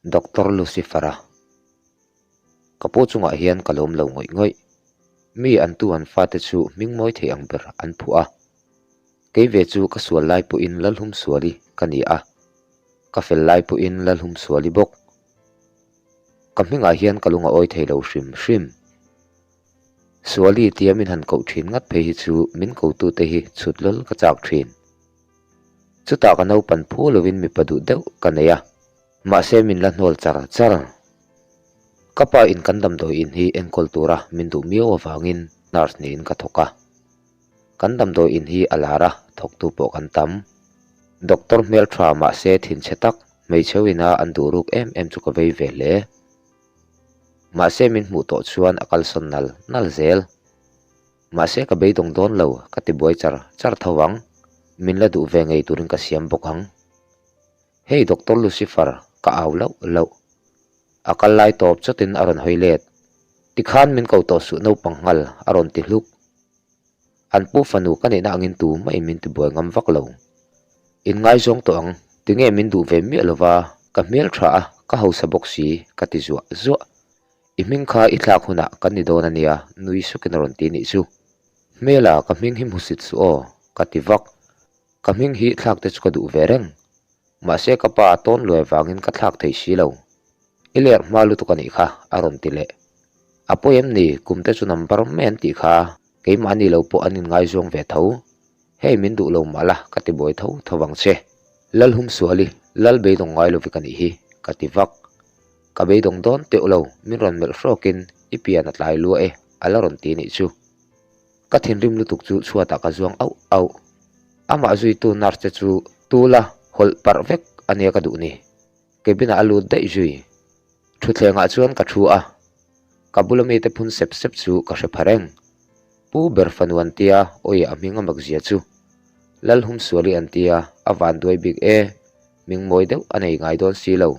Doctor Lucifer-a. Ka pu chungah hian ka lawm lo ngawih ngawih. Mi an tu an fate chu hming mawi thei ang ber an phuah a. Kei ve chu ka sual lai pawhin Lalhumsuali ka ni a, ka fel lai pawhin Lalhumsuali bawk. Ka hmingah hian ka lung a awi thei lo hrim hrim. Suali tia min han koh thin ngat phei hi chu min kotute hi chhut lawl ka chak thin. Chutah ka naupan phu lovin mipa duh deuh ka nei a, mahse min la hnawl char char. Ka pa in kan damdawi in hi enkawl tura min duh miau avangin nurse niin ka thawk a. Kan damdawi in hi a lar a, thawktu pawh kan tam. Doctor hmel tha mahse thinchhe tak hmeichheu ina an duh ruk em em chu ka vei ve hle. Mahse min hmuh tawh chuan a kalsawn nal nal zel. Mahse ka beidawng dawn lo, ka ti buai char char tho ang. Min la duh ve ngei turin ka siam bawk ang. Hei Doctor Lucifer, ka au loh loh. A kal lai tawp chawtin a rawn hawi let. Tikhan min ko tawh suh naupang nghal, a rawn ti hluk. An pu fanu ka neihna angin tu maiin min ti buai ngam vak lo. In ngaizawng tawh ang, tinge min duh ve miah lova, ka hmel tha a, ka hausa bawk si, ka ti zuah zuah. I hming kha i thlak hunah kan ni dawn a nia, nui sukin a rawn ti nih chu. Hmela, ka hming hi hmusit suh aw, ka ti vak. Ka hming hi thlak te chu ka duh ve reng. Mahse ka pa a tawn luai vangin ka thlak thei si lo. I ler hma lutuk a nih kha, a rawn ti leh. A pawi em ni, kum te chu number mai an tih kha, keimah ni lo pawh an inngaizawng ve tho. Hei min duh lo mah la, ka ti buai tho tho vang che. Lalhumsuali, Lal beidawng ngai lovi ka nih hi, ka ti vak. Ka beidawng dawn teuh lo, min rawn melh hrawkin i pian a tlai lua e, a la rawn ti nih chu. Ka thinrim lutuk chu chhuatah ka zuang auh auh. Amah zuitu nurse te chu tula hawlh parh vek a nia ka duh ni. Cabin ah a lut daih zui. Thutthlengah chuan ka thu a, ka bula mite phun sep sep chu ka hre pha reng. Pu ber fanu an tia, awi a hming a mak zia chu. Lalhumsuali an tia, a van duai bik e, hming mawi deuh a nei ngai dawn si lo.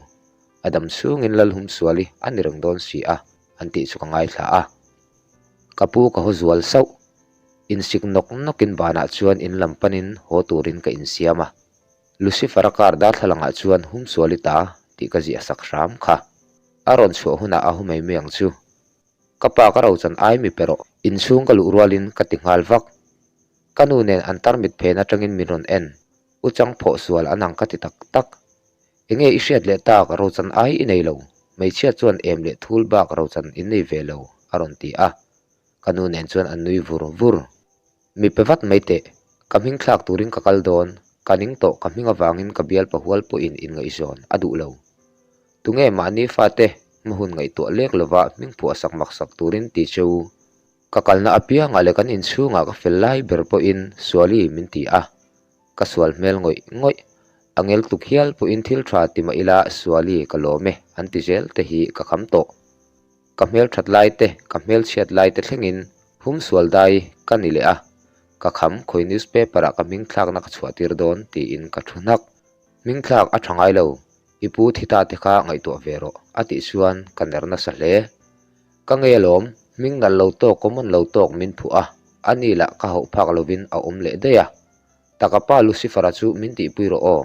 A dam chhungin Lalhumsuali a ni reng dawn si a, an tih chu ka ngaithla a. Ka pu ka haw zual sauh. Insik nawk nawkin banah chuan in lam panin haw turin ka insiam a. Lucifer-a car darthlalangah chuan humsuali ta tih ka ziah sak hram kha. A rawn chhuah hunah a haw mai mai ang chu. Ka pa ka rochan ai mi pe rawh. Inchhung ka luh rualin ka ti nghal vak. Ka nu nen an tarmit phen atangin min rawn en. U chang phawh sual an ang ka ti tak tak. Enge i hriat leh tak rochan ai i nei lo. Hmeichhia chuan em leh thul bak rochan in nei ve lo a rawn ti a. Ka nu nen chuan an nui vur vur. Mi pe vat mai teh, ka hming thlak turin ka kal dawn, ka ning tawh ka hming avangin ka bial pahual pawhin inngaihzawn a duh lo. Tunge mahni fate hmahun ngaihtuah lek lova hming phuahsak maksak turin ti che u. Ka kalna apiangah leh kan inchhungah ka fel lai ber pawhin Suali min ti a, ka sual hmel ngawih ngawih. A ngel tuk hial pawhin thil tha ti mah ila Suali ka lawm e an ti zel te hi ka kham tawh. Ka hmel that lai te, ka hmel chhiat lai te thlengin hum sual dai ka ni leh a, ka kham khawi newspaper ah ka hming thlakna ka chhuah tir dawn tiin ka thu hnak. Hming thlak a tha ngai lo, i pu thi ta te kha ngaihtuah ve rawh a tih chuan ka ner nasa hle. Ka ngei alawm, hming nalh lo tawk common lo tawk min phuh a, a ni lah ka hauh phak lovin a awm leh daih a. Taka pa Lucifer-a chu min tihpui rawh aw.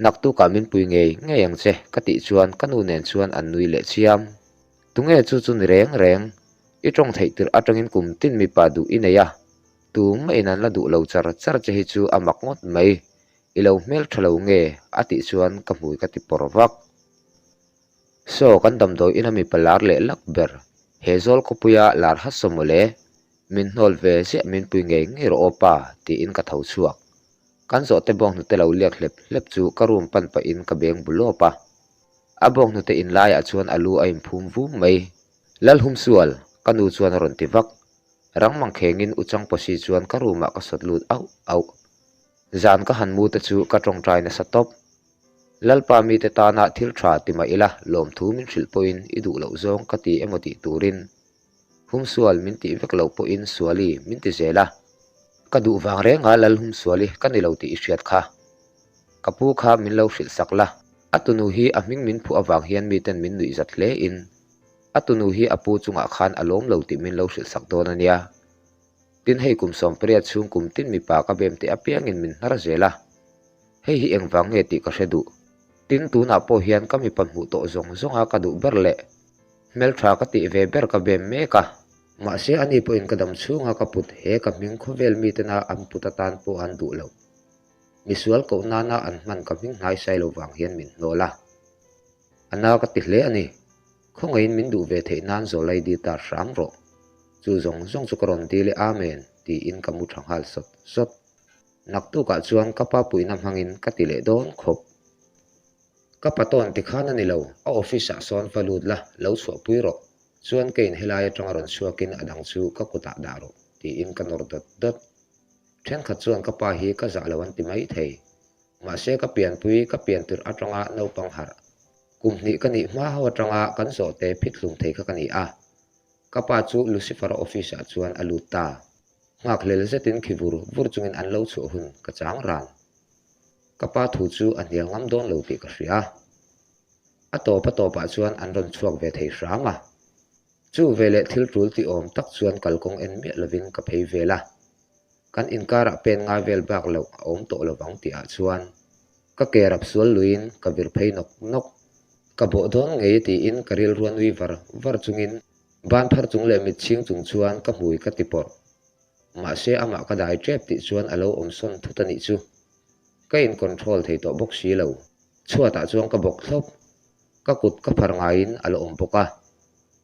Naktukah min pui ngei ngei ang che ka tih chuan ka nu nen chuan an nui leh chiam. Tunge chu chu ni reng reng, i tawng theih tirh atangin kum tin mipa duh i nei a, tumah in an la duh lo char char che hi chu a mak ngawt mai, i lo hmel tha lo nge a tih chuan ka hmui ka ti pawr vak. Saw kan damdawi ina mipa lar leh lak ber, he zawl khawpuia lar hat saw mawle, min hnawl ve ziah min pui ngei ngei rawh aw pa tiin ka tho chhuak. Kan zawhte bawng hnute lo liak hlep hlep chu ka room pan pahin ka beng bu lawp a. A bawng hnute in laiah chuan a lu a inphum vum mai. Lalhumsual, ka nu chuan a rawn ti vak. Rang mang khengin u Changpawsi chuan ka room ah ka sawt lut auh auh. Zan ka han mu te chu ka tawngtai nasa tawp. Lalpa mite tana thil tha ti mah ila lawmthu min hrilh pawhin i duh loh zawng ka ti emaw tih turin Humsual min tih vek loh pawhin Suali min ti zel a. Ka duh vang reng a Lal Humsuali ka ni lo tih i hriat kha. Ka pu kha min lo hrilh sak la. A tunu hi a hming min phuh avang hian miten min nuih zat hle in a tunu hi a pu chungah khan a lawm lo tih min lo hrilh sak dawn a nia. Tin hei kum 80 chhung kum tin mipa ka bem teh apiangin min hnar zel a. Hei hi engvang nge tih ka hre duh. Tin, tunah pawh hian ka mipa hmuh tawh zawng zawnga ka duh ber leh hmeltha ka tih ve ber ka bem mek a. Mahse, ani pawhin ka dam chhunga ka put he ka hming khawvel mitena an put atan pawh an duh lo. Misual koh nana an hman ka hming hnai sai lo vang hian min hnawl a. A na ka ti hle a ni. Khawngaihin min duh ve theih nan zawlai dil ta hram rawh. Chu zawng zawng chu ka rawn dil e Amen tiin ka mu tha nghal sawt sawt. Naktukah chuan ka pa puihna hmangin ka ti leh dawn khawp. Ka pa tawn ti khan a ni lo, a office ah sawn va lut la, lo chhuahpui rawh. Chuan ka in helai atanga rawn chhuakin a dang chu ka kutah dah rawh tiin ka nawr dawt dawt. Thenkhat chuan ka pa hi ka zah lo an ti mai thei. Mahse ka pianpui ka pian tirh atanga naupang harh. Kum hnih ka nih hma ho atanga kan zawhte phit hlum thei kha ka ni a. Ka pa chu Lucifer-a office ah chuan a lut ta. Nghakhlel zetin khi vur vur chungin an lo chhuah hun ka chang ran. Ka pa thu chu a hnial ngam dawn lo tih ka hria. A tawp a tawpah chuan an rawn chhuak ve thei hram a. Chu veleh thil tul tih awm tak chuan kalkawng en miah lovin ka phei vel a. Kan inkarah pen ngai vel bak loh a awm tawh lovang tihah chuan ka ke rap sual luiin ka vir phei nawk nawk. Ka bawh dawn ngei tiin ka rilrua nui var var chungin ban phar chung leh mit chhing chung chuan ka hmui ka ti pawrh. Mahse amah ka dai tep tih chuan a lo awm sawn thut a nih chu. Ka in control thei tawh bawk si lo. Chhuatah chuan ka bawk thlawp. Ka kut ka phar ngaiin a la awm bawk a.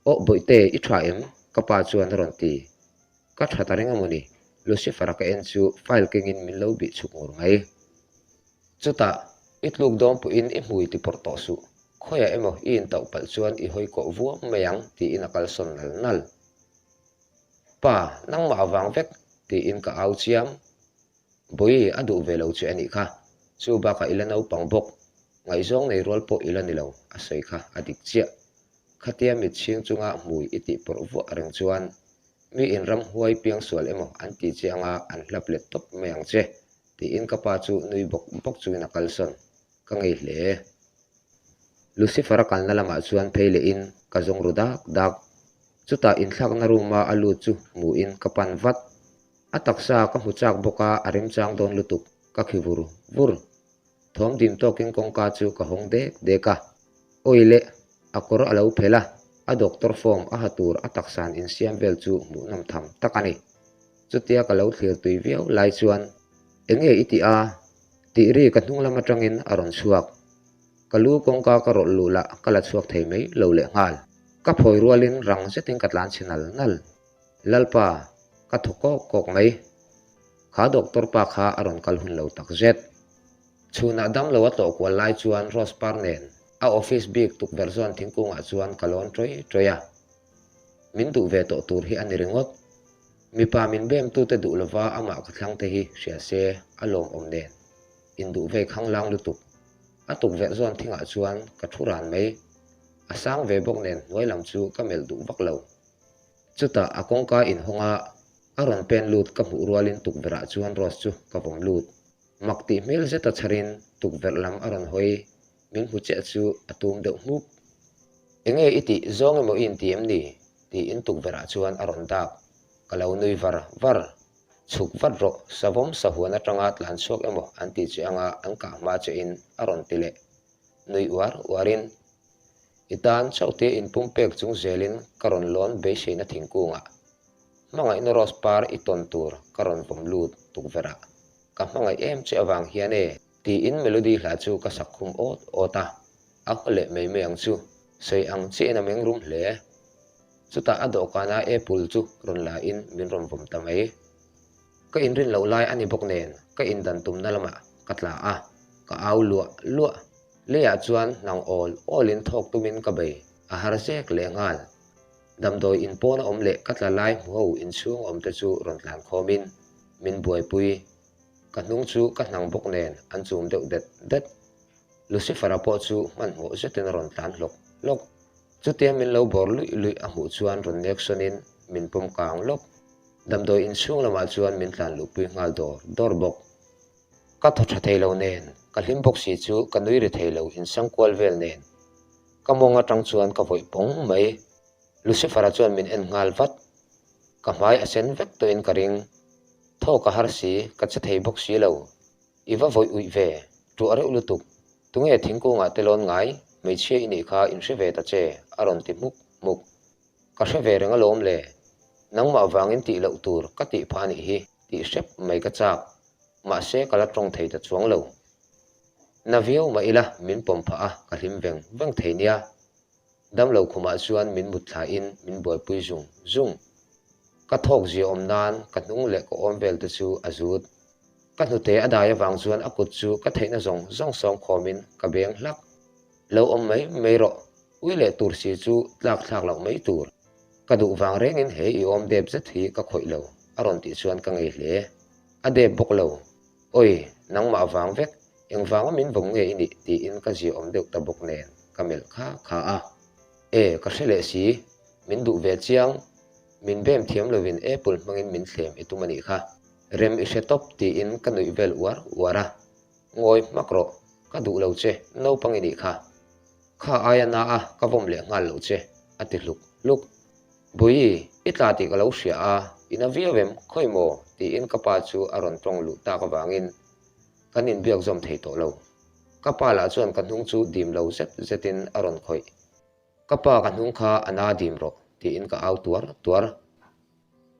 Aw Bawihte, i tha em? Ka pa chuan a rawn ti. Ka tha ta reng amawni? Lucifer-a ka en chu file kengin min lo bih chhuk ngur mai. Chutah, i tluk dawn pawhin i hmui ti pawrh tawh suh. Khawiah emaw i intauh palh chuan i hawi kawh vuam mai ang tiin a kalsawn nal nal. Pa, nangmah avang vek tiin ka au chiam. Bawi, a duh ve lo che a nih kha. Chu bakah i la naupang bawk. Ngaihzawng nei rual pawh i la ni lo, a sawi kha a dik chiah. Khatia mit chhing chunga hmui i tih pawrh vuah reng chuan mi in ramhuai piangsual emaw an ti che anga an hlap let tawp mai ang che, tiin ka pa chu nui bawk bawk chungin a kalsawn. Ka ngei hle. Lucifer-a kalna lamah chuan phei lehin ka zawng ru dak dak. Chutah inthlakna room-a a lut chu hmuhin ka pan vat. A taksa ka hmu chak bawk a, a remchang dawn lutuk, ka khi vur vur. Thawm dim tawkin kawngka chu ka hawng dek dek a. Awi leh, a kawr a lo phelh a, a doctor form a ha tur a taksa'n insiam vel chu hmuhnawm tham tak a ni. Chutia ka lo thlir tui viau lai chuan, Enge i tih a? Tih ri ka hnung lam atangin a rawn chhuak. Ka lu kawngka ka rawlh luh lah ka la chhuak thei mai lo leh nghal. Ka phawi rualin rang zetin ka tlan chhe nal nal. Lalpa, ka thaw kawk kawk mai. Kha doctor pa kha a rawn kal hun lo tak zet. Chhunah damlo a tlawh kual lai chuan Rose par nen a office bik tukverh zawn thingkungah chuan ka lawn ṭawih ṭawih a. Min duh ve tawh tur hi a ni ringawt. Mipa min bemtute duh lova amah ka thlang te hi hria se a lawmawm nen induh vei khanglang lutuk. A tukverh zawn thingah chuan ka thu ran mai. A sang ve bawk nen hnuai lam chu ka melh duh vak lo. Chutah a kawngka inhawng a, a rawn pen lut ka hmuh rualin tukverhah chuan Rose chu ka vawm lut. Mak tih hmel zeta chharin tukverh lam a rawn hawi, min hmu chiah chu a tum deuh hmuk. Enge i tih zawng emaw i inti em ni? tiin tukverhah chuan a rawn dak. Ka lo nui var var. Chhuk vat rawh, savawm sahuan atanga tlan chhuak emaw an tih che anga an kah hma che in a rawn ti leh. Nui uar uarin. I tan chauhte inpumpek chung zelin ka rawn lawn beiseina thingkungah. Hmangaihna rose par i tawn tur ka rawn vawm lut tukverh ah. Ka hmangaih em che avang hian e. Tiin melody hla chu ka sak khum awt awt a, a haw leh mai mai ang chu. Sawi ang chiahin a meng rum hle. Chutah a dawhkana apple chu rawn la in min rawn vawm ta mai. Ka inrin loh lai a ni bawk nen ka indan tumna lamah ka tla a, ka au luah luah. Leiah chuan hnang awl awlin thawk tumin ka bei a har zek leh nghal. Damdawi in pawn a awm leh ka tla lai hmu ho inchhung awm te chu rawn tlan khawmin min buaipui. Ka hnung chu ka hnang bawk nen an chum deuh det det. Lucifer-a pawh chu hmanhmawh zetin a rawn tlan hlawk hlawk. Chutia min lo bawr luih luih a hmuh chuan rawn nek sawnin min pawm kang lawk. Damdawi inchhung lamah chuan min tlan luhpui nghal dawr dawr bawk. Ka thaw tha thei lo nen, ka hlim bawk si chu ka nui ri thei lo insang kual vel nen. Ka mawng atang chuan ka vawih pawng mai. Lucifer-a chuan min en nghal vat. Ka hmai a sen vek tawhin ka ring. Thaw ka har si, ka che thei bawk si lo. I va vawih uih ve, tuah reuh lutuk. Tunge thingkungah te lawn ngai, hmeichhia i nih kha inhre ve ta che, a rawn ti hmuk hmuk. Ka hre ve reng alawm le, nangmah vangin tih loh tur ka tih phah anih hi tih hrep mai ka chak, mahse ka la tawng thei ta chuang lo. Na viau mah ila min pawm phah a, ka hlim veng veng thei nia. Damlo khumah chuan min mut thlain min buaipui zung zung. Ka thawk zia awm nan ka hnung leh ka awm vel te chu a zut. Ka hnute a dai avang chuan a kut chu ka theihna zawng zawng sawm khawmin ka beng hlak. Lo awm mai mai rawh, ui leh tur si chu tlak thlak loh mai tur. Ka duh vang rengin he i awm dep zet hi ka khawih lo, a rawn tih chuan ka ngei hle. A dep bawk lo. Oi, nangmah vang vek, engvanga min vawm nge i nih tiin ka ziaawm deuh ta bawk nen ka melh kha kha a. E, ka hre leh si, min duh ve chiang, min bem thiam lovin apple hmangin min thlem i tum a nih kha. Rem i hre tawp tiin ka nuih vel uar uar a. Ngawi hmak rawh, ka duh lo che, naupang i nih kha. Kha aia na a, ka vawm leh nghal lo che, a ti hluk hluk. Bawi, i tla tih ka lo hria a, i na viau em, khawi maw? tiin ka pa chu a rawn tawng luh tak avangin kan inbiak zawm thei tawh lo. Ka pa lah chuan ka hnung chu dim lo zet zetin a rawn khawih. Ka pa ka hnung kha a na dim rawh, tiin ka au tuar tuar.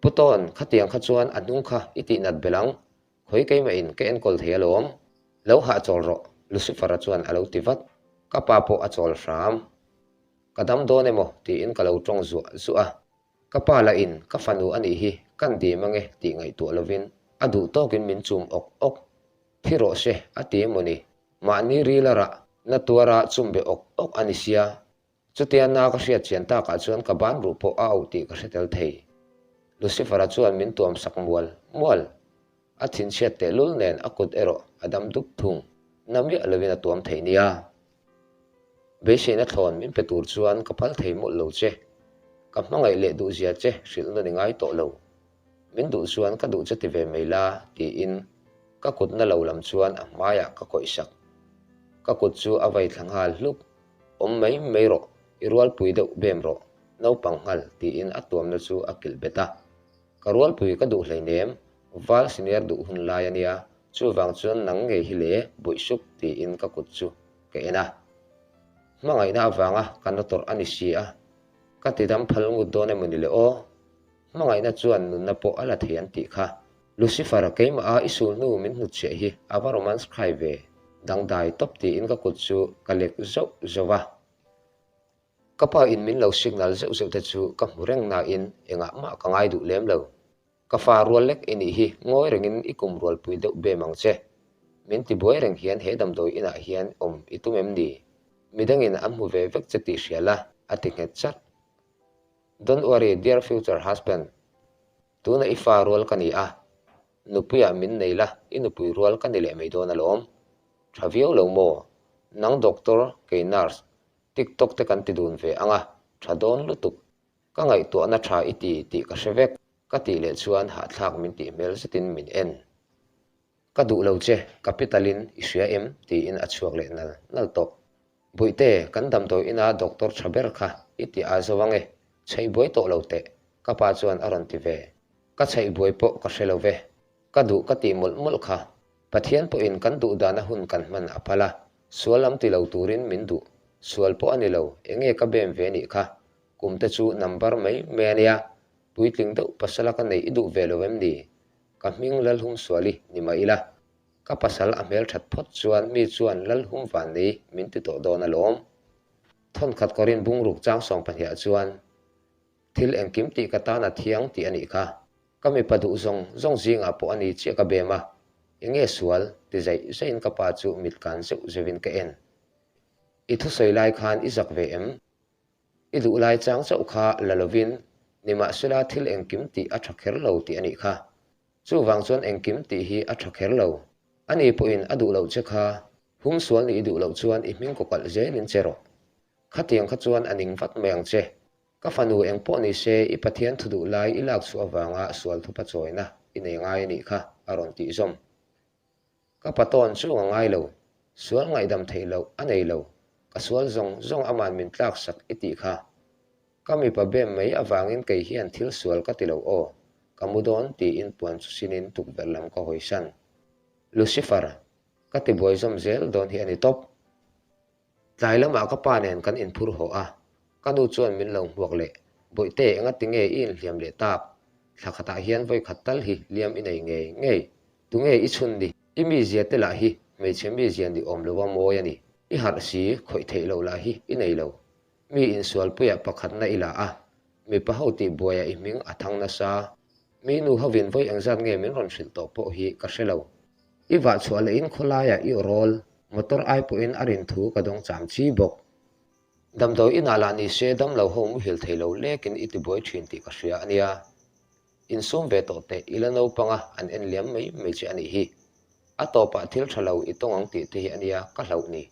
Pu Tawn, khatiang kha chuan a hnung kha i tihnat belh ang, khawi keimahin ka enkawl thei alawm. Lo hahchawl rawh, Lucifer-a chuan a lo ti vat. Ka pa pawh a chawl hram. Ka dam dawn emaw tiin ka lo tawng zuah zuah a, ka pa lah in ka fanu a nih hi kan dim ange tih ngaihtuah lovin a duh tawkin min chum awk awk. Thi rawh se a ti emaw ni, mahni ril a rah na tuara chum be awk awk a ni sia. Chutia na ka hriat chian takah chuan ka ban ruh pawh a auh tih ka hre tel thei. Lucifer-a chuan min tuam sak mual mual. A thinchhiat tehlul nen a kut erawh a dam dup thung. Na miah lovin a tuam thei nia. Beiseina thlawn min pe tur chuan ka phal thei mawlh lo che. Ka hmangaih leh duhzia che hrilh nawn i ngai tawh lo. Min duh chuan ka duh che ti ve mai la, tiin ka kut na lo lam chuan a hmaiah ka khawih sak. Ka kut chu a vai thla nghal hluk. Awm mai mai rawh, i rualpui deuh bem rawh, naupang nghal, tiin a tuamna chu a kilh bet a. Ka rualpui ka duh hleinem, val senior duh hun lai a nia, chuvang chuan nang ngei hi le buih sup tiin ka kut chu ka en a. Hmangaihna avanga ka na tawrh a ni si a, ka ti dam phal ngut dawn emaw ni le aw? Hmangaihna chuan nunna pawh a la thei an tih kha. Lucifer keimah a i sul hnu min hnutchhiah hi a va romance khai ve, dangdai tawp tiin ka kut chu ka lek zauh zauh a. Ka pa in min lo signal zeuh zeuh te chu ka hmu reng nain engah mah ka ngai duh lem lo. Ka fa rual lek i nih hi ngawi rengin i kum rualpui deuh bem ang che. Min ti buai reng hian he damdawi inah hian awm i tum em ni? Midangin an hmu ve vek che tih hria la, a ti nghet chat. Don't worry dear future husband, tuna i fa rual ka ni a, nupuiah min nei la i nupui rual ka ni leh mai dawn alawm. Tha viau lo maw? Nang doctor, kei nurse, Tik tok te kan ti dun ve ang a, tha dawn lutuk. Ka ngaihtuahna tha i ti tih ka hre vek, ka tih leh chuan hahthlak min tih hmel zetin min en. Ka duh lo che, capital in i hria em? tiin a chhuak leh nal nal tawh. Bawihte, kan damdawi ina doctor tha ber kha i ti a zo ang e, chheih buai tawh lo teh, ka pa chuan a rawn ti ve. Ka chheih buai pawh ka hre lo ve, ka duh ka tih mawlh mawlh kha. Pathian pawhin kan duh dana hun kan hman a phal a, sual lam ti lo turin min duh. Sual pawh a ni lo, enge ka bem ve nih kha? Kum te chu number mai mai a nia, puitling deuh pasala ka neih i duh ve lo em ni? Ka hming Lalhumsuali ni mah ila, ka pasal a hmelthat phawt chuan mi chuan Lalhum Vannei min ti tawh dawn alawm. Thawnkhat kawrin bungruk chang sawng pahniah chuan thil engkim tih ka tan a thiang tih a nih kha. Ka mipa duh zawng zawng zingah pawh a ni chiah ka bem a, enge sual? ti zaih zaihin ka pa chu mit kan zeuh zeuhin ka en. I thusawi lai khan i zak ve em? I duh lai chang chauh kha la lovin, nimahsela thil engkim tih a tha kher lo tih a nih kha. Chuvang chuan engkim tih hi a tha kher lo. Ani pawhin a duh loh che kha, hum sual nih i duh loh chuan i hming kawkalh zelin che rawh. Khatiang kha chuan a ning vat mai ang che. Ka fanu eng pawh ni se i Pathian thu duh lai i lak chhuah avanga sual thupa chawina i nei ngai a nih kha, a rawn tih zawm. Ka patawn chu a ngai lo, sual ngaihdam theih loh a nei lo, ka sual zawng zawng aman min tlak sak i tih kha. Ka mipa bem mai avangin kei hian thil sual ka ti lo aw, ka mu dawn tiin puan chu sinin tukverh lam ka hawisan. Lucifer, ka tibuai zawm zel dawn hi a ni tawp. Tlai lamah ka pa nen kan inphur haw a, ka nu chuan min lo hmuak leh, Bawihte, engati nge i inhliam leh tak? Thla khatah hian vawikhat tal hi hliam i nei ngei ngei. Tunge i chhun ni? I mizia te lah hi hmeichhe mizia ni awm lova mawi a ni. I harh si, khawih theih loh lah hi i nei lo. Mi insualpuiah pakhatna i la a, mipa ho tih buaiah i hming a thang nasa. Mi nu hovin vawi engzat nge min rawn hrilh tawh pawh hi ka hre lo. I vah chhuah lehin khawlaiah i awrawl, motor ai pawhin a rin thu ka dawng cham chi bawk. Damdawi inah lah ni se damlo ho muhil thei lo lekin i tibuai thin tih ka hria a nia. Insum ve tawh teh i la naupanga an en liam mai mai che a nih hi. A tawpah thil tha lo i tawng ang tih te hi a nia ka hlauh ni.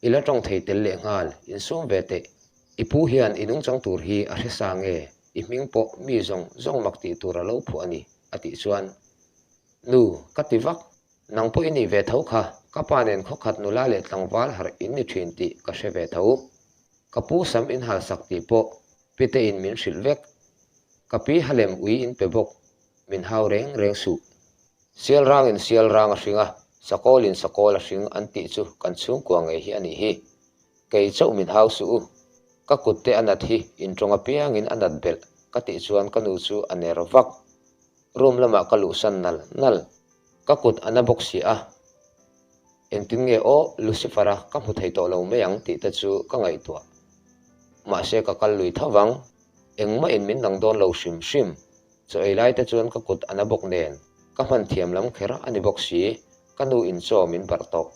I la tawng thei tel leh nghal, insum ve teh. I pu hian i nungchang tur hi a hre sa nge, i hming pawh mi zawng zawng mak tih tur a lo phuah a ni, a tih chuan, Nu, ka ti vak. Nang pawh i nih ve tho kha, ka pa nen khawkhat nula leh tlangval harh in ni thin tih ka hre ve tho. Ka pu sam in hal sak tih pawh pite in min hrilh vek. Ka pi halem ui in pe bawk, min hau reng reng suh. Sial rangin sial rang a hring a, sakawlin sakawl a hring an tih chu kan chhungkua ngei hi a nih hi. Kei chauh min hau suh u. Ka kut te a nat hi intawng apiangin a nat belh ka tih chuan ka nu chu a ner vak. Room lamah ka luhsan nal nal. Ka kut a na bawk si a. Engtin nge aw Lucifer-a ka hmu thei tawh lo mai ang tih te chu ka ngaihtuah. Mahse ka kal lui tho vang. Engmah in min dang dawn lo hrim hrim. Chaw ei lai te chuan ka kut a na bawk nen, ka hman thiam lam kher a ni bawk si, ka nu in chaw min barh tawh.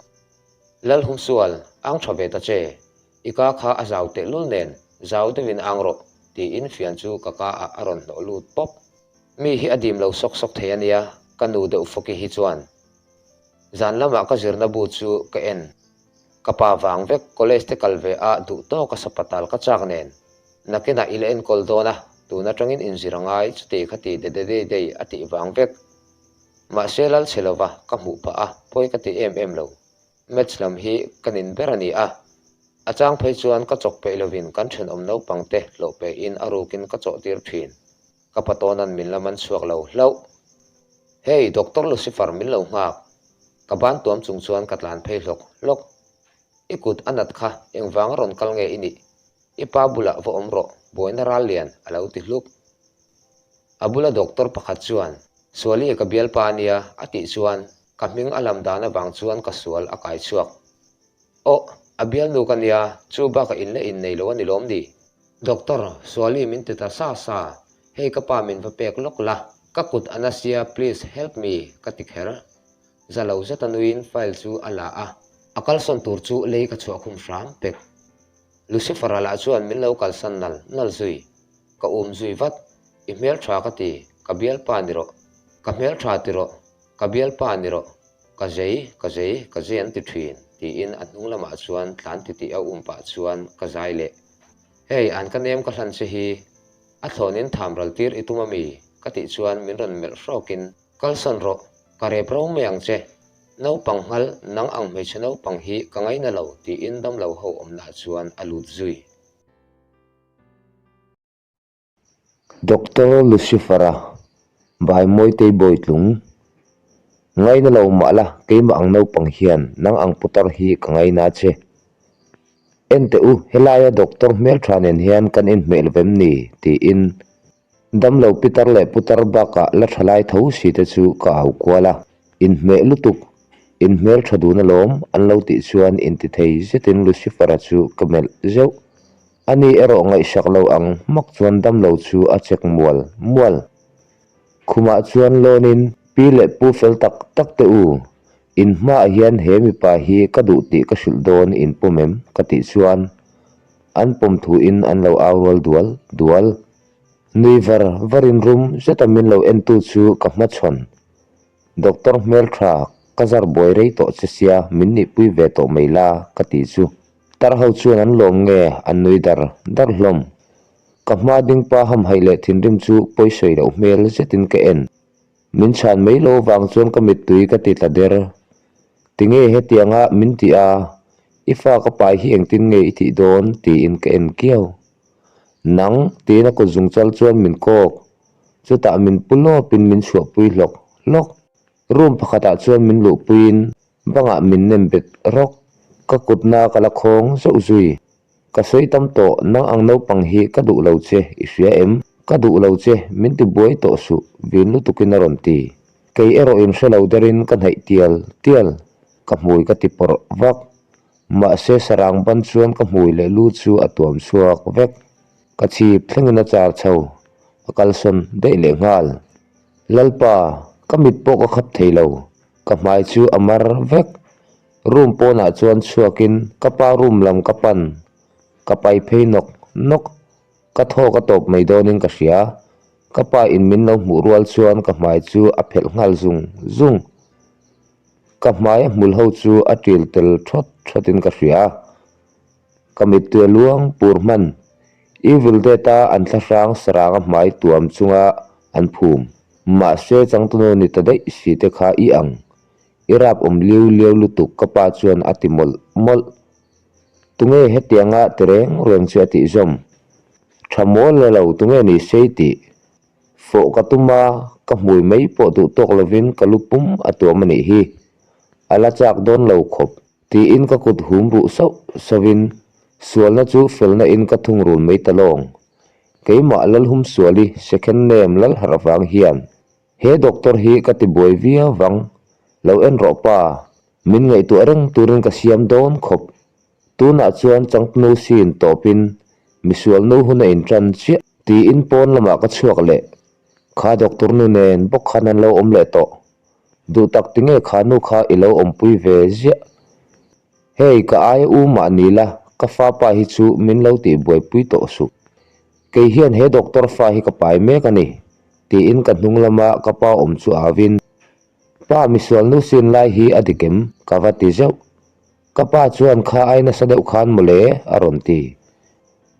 Lalhumsual, ang tha ve ta che, i ka kha a zau tehlul nen, zau deuhin ang rawh, tiin fian chu ka ka ah a rawn hnawh lut pawp. Mi hi a dim lo sawk sawk thei a nia, ka nu deuh fawki hi chuan. Zan lamah ka zirna bu chu ka en. Ka pa vang vek college te kal ve a duh tawk a sapatal ka chak nen. Nakinah i la enkawl dawn a, tun atangin inzir a ngai chuti kha ti de de dei dei a tih vang vek. Mahse lal chhe lova ka hmuh phah a, pawi ka ti em em lo. Match lam hi ka nin ber a ni a. A chang phei chuan ka chawk peih lovin kan thenawm naupang te hlawh pehin a rukin ka chawh tir thin. Ka patawnan min la man chhuak lo hlauh. Hey, Doctor Lucifer min lo nghak. Ka ban tuam chung chuan ka tlan phei hlawk hlawk. I kut a nat kha engvanga rawn kal nge i nih? I pa bulah va awm rawh, buaina ral lian a lo ti hluk. A bula doctor pakhat chuan, Suali ka bialpa a nia a tih chuan ka hming a lam dan avang chuan ka sual a kai chhuak. Aw, a bialnu ka nia, chu bakah in la innei lo a ni lawm ni? Doctor, Suali min ti ta sa sa, hei ka pa min va pek lawk la, ka kut a na sia please help me ka ti kher. Za lo zet a nuiin file chu a la a, a kalsawn tur chu lei ka chhuah khum hram pek. Lucifer-a lah chuan min lo kalsan nal nal zui. Ka um zui vat, I hmeltha ka ti, ka bialpa ni rawh. Ka hmeltha ti rawh, ka bialpa ni rawh. Ka zei, ka zei, ka zei an ti thin, tiin a hnung lamah chuan tlan titih a um pah chuan ka zai leh. Hei, an ka nem ka hlan che hi, a thlawnin tham ral tir i tum ami? ka tih chuan min rawn melh hrawkin, Kalsawn rawh, ka rep ro mai ang che. Naupang nghal, nang ang hmeichhe naupang hi ka ngaina lo, tiin damlo ho awmnaah chuan a lut zui. Doctor Lucifer-a, Bai Mawitei Bawitlung, Ngaina lo mah la, keimah ang naupang hian nang ang putar hi ka ngaina che. En teh u, helaia doctor hmeltha nen hian kan inhmeh lo vem ni? tiin damlo pitar leh putar bakah la thalai tho si te chu ka au kual a. Inhmeh lutuk, inhmeltha dun alawm an lo tih chuan intithei zetin Lucifer-a chu ka melh zeuh. Ani erawh ngaihsak lo ang hmak chuan damlo chu a chek mual mual. Khumah chuan lawnin pi leh pu fel tak tak te u, in hmaah hian he mipa hi ka duh tih ka hrilh dawn in pawm em? ka tih chuan an pawm thuin an lo au rual dual dual. Nui var varin rum zeta min lo entu chu ka hmachhawn. Doctor hmeltha ka zar buai rei tawh che sia min nihpui ve tawh mai la ka tih chu. Tar ho chuan an lawm nge an nui dar dar hlawm. Ka hma ding pa hamhaih leh thinrim chu pawisawi loh hmel zetin ka en. Min chhan mai lo vang chuan ka mittui ka ti tla der. Tinge hetianga min tih a, i fa ka pai hi engtin nge i tih dawn tiin ka en kiau. Nang tiin a kut zungchal chuan min kawk. Chutah min pu lawpin min chhuahpui hlawk hlawk. Room pakhatah chuan min luhpuiin bangah min nem bet rawk. Ka kutna ka la khawng zauh zui. Ka sawi tam tawh, nang ang naupang hi ka duh lo che, i hria em? Ka duh lo che, min ti buai tawh suh, vin lutukin a rawn ti. Kei erawh in hre lo derin ka hnaih tial tial, ka hmui ka ti pawrh vak. Mahse sarang ban chuan ka hmui leh lu chu a tuam chhuak vek. Ka chhip thlengin a char chho, a kalsawn daih leh nghal. Lalpa, ka mit pawh ka khap thei lo, ka hmai chu a mar vek. Room pawnah chuan chhuakin ka pa room lam ka pan, ka pai phei nawk nawk. Ka thaw ka tawp mai dawnin ka hria. Ka pa in min lo hmuh rual chuan ka hmai chu a phelh nghal zung zung. Ka hmai a hmul ho chu a ṭil tel ṭhawt ṭhawtin ka hria. Ka mittui a luang pur hman. Evil Dead a an thlahrang sarang a hmai tuam chunga an phum. Mahse changtunu ni ta daih si te kha i ang. I rap awm liu liau lutuk ka pa chuan a ti mawlh mawlh. Tunge hetianga ti reng reng chu a tih zawm. Tha mawl la lo tunge ni sei tih. Fawh ka tum a, ka hmui mai pawh duh tawk lovin ka lu pum a tuam a nih hi. A la chak dawn lo khawp. Tiin ka kut hum ruh sauh sauhin sualna chu felna in ka thungrul mai ta lawng. Keimah Lalhumsuali second name Lalharh vang hian he doctor hi ka ti buai viau vang. Lo en rawh pa, min ngaihtuah reng turin ka siam dawn khawp. Tunah chuan changtnu sin tawpin misual nu hun a intan chiah tiin pawn lamah ka chhuak leh. Kha doctor nu nen bawk khan an lo awm leh tawh. Duh tak tinge kha nu kha i lo awmpui ve ziah. Hei ka aia u mah ni la, ka fa pa hi chu min lo tih buaipui tawh suh. Kei hian he doctor fa hi ka pai mek a ni, tiin ka hnung lama ka pa awm chu au in, Pa misual nu sin lai hi a dik em? ka va ti zeuh. Ka pa chuan kha ai nasa deuh khan mawle a rawn ti.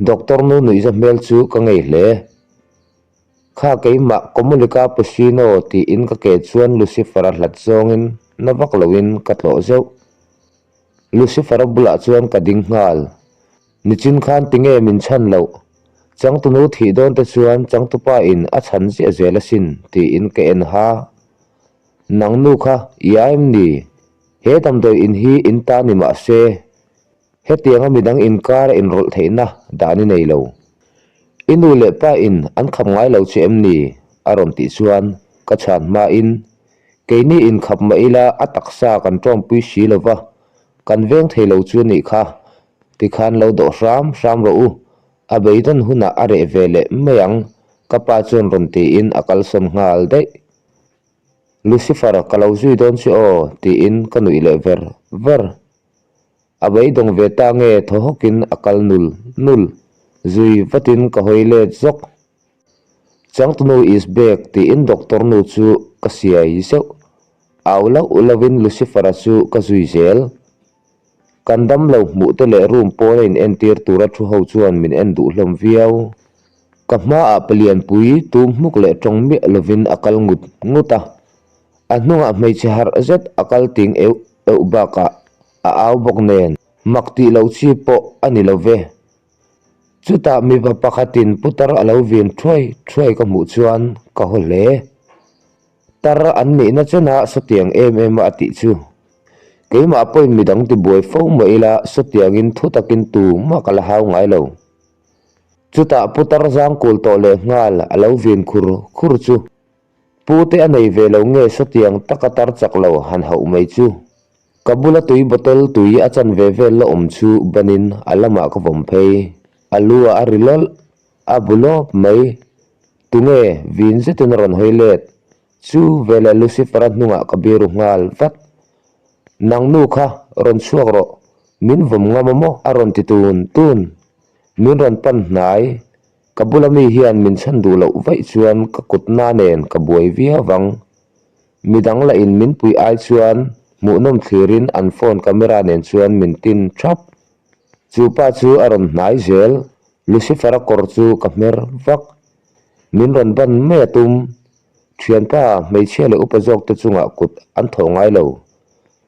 Doctor nu nuihza hmel chu ka ngei hle. Kha keimah Komulika Pusino tiin ka ke chuan Lucifer-a hlat zawngin na vak loin ka tlawh zeuh. Lucifer-a bulah chuan ka ding nghal. Nichin khan tinge min chhan loh? Changtunu thih dawn te chuan changtupa in a chhan ziah zel asin tiin ka en ha. Nang nu kha i a em ni? He damdawi in hi in ta ni mah se Hetianga midang inkar a inrawlh theihna dan i nei lo. I nu leh pa in an khap ngai lo che em ni? a rawn tih chuan ka chhan hmain, Keini inkhap mah ila a taksa kan tawmpui si lo va, kan veng thei lo chu a nih kha. Tikhan lo dawh hram hram rawh u, a beidawn hunah a reh ve leh mai ang, ka pa chuan rawn tiin a kalsawn nghal daih. Lucifer, ka lo zui dawn che aw, tiin ka nuih leh ver ver. A beidawng ve ta nge thaw hawkin a kal nul nul, zui vatin ka hawi let zawk. Changtunu is back tiin doctor nu chu ka siai zeuh. Au lauh lauhin Lucifer-a chu ka zui zel. Kan damlo hmuh te leh room pawn a in entir tura thu ho chuan min en duh hlawm viau. Ka hmaah palianpui tum hmuk leh tawng miah lovin a kal ngut ngut a. A hnungah hmeichhe harh zet a kal ting euh euh bakah a au bawk nen mak tih loh chi pawh a ni lo ve. Chutah mipa pakhatin putar a lo vin thuai thuai ka hmuh chuan ka haw hle. Tar an nihna chenah sawtiang em em a a tih chu. Keimah pawhin midang tibuai fo mah ila sawtiangin thu takin tumah ka la hau ngai lo. Chutah putar zangkul tawh leh nghal a lo vin khur khur chu. Pu te a nei ve lo nge sawtiang taka tar chak lo han hauh mai chu. Ka bula tui bottle tui a chan ve vel la awm chu banin a lamah ka vawm phei. A lu ah a ri lawlh, a bu lawp mai. Tunge vin zetin a rawn hawi let. Chu veleh Lucifer-a hnungah ka biru nghal vat. Nang nu kha rawn chhuak rawh, min vawm ngam a maw? a rawn ti tun tun. Min rawn pan hnai. Ka bula mi hian min chhan duh loh vaih chuan ka kutna nen ka buai viau vang. Midang lah in min pui ai chuan hmuhnawm thlirin an phone camera nen chuan min tin thap. Chu pa chu a rawn hnai zel, Lucifer-a kawr chu ka hmer vak. Min rawn ban mai a tum. Thianpa, hmeichhia leh upa zawk te chungah kut an thawh ngai lo,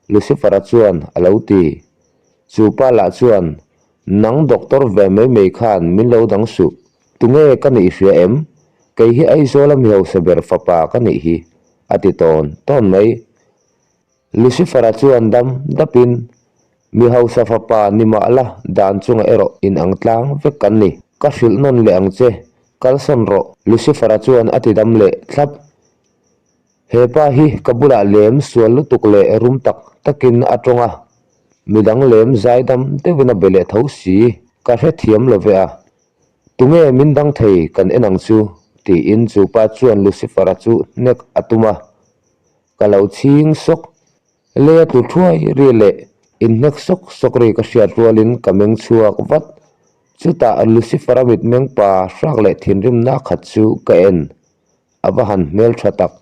Lucifer-a chuan a lo ti. Chu pa lah chuan Nang doctor ve mai mai khan min lo dang suh, tunge ka nih hria em? Kei hi Aizawla mi hausa ber fapa ka nih hi, a ti tawn tawn mai. Lucifer-a chuan dam dapin. Mi hausa fapa ni mah la dan chungah erawh inang tlang vek kan ni. Ka hrilh nawn leh ang che, kalsawn rawh, Lucifer-a chuan a ti dam leh thlap. He pa hi ka bulah lem sual lutuk leh rum tak takin a tawng a, midang lem zaidam deuhin a be leh tho si, ka hrethiam lo ve a. Tunge min dang thei kan en ang chu? tiin chu pa chuan Lucifer-a chu hnek a tum a, ka lo chhing sawk. Lei a tlu thuai ri leh inhnek sawk sawk ri ka hriat rualin ka meng chhuak vat. Chutah Lucifer-a mitmeng pa hrak leh thinrimna khat chu ka en. A va han hmeltha tak.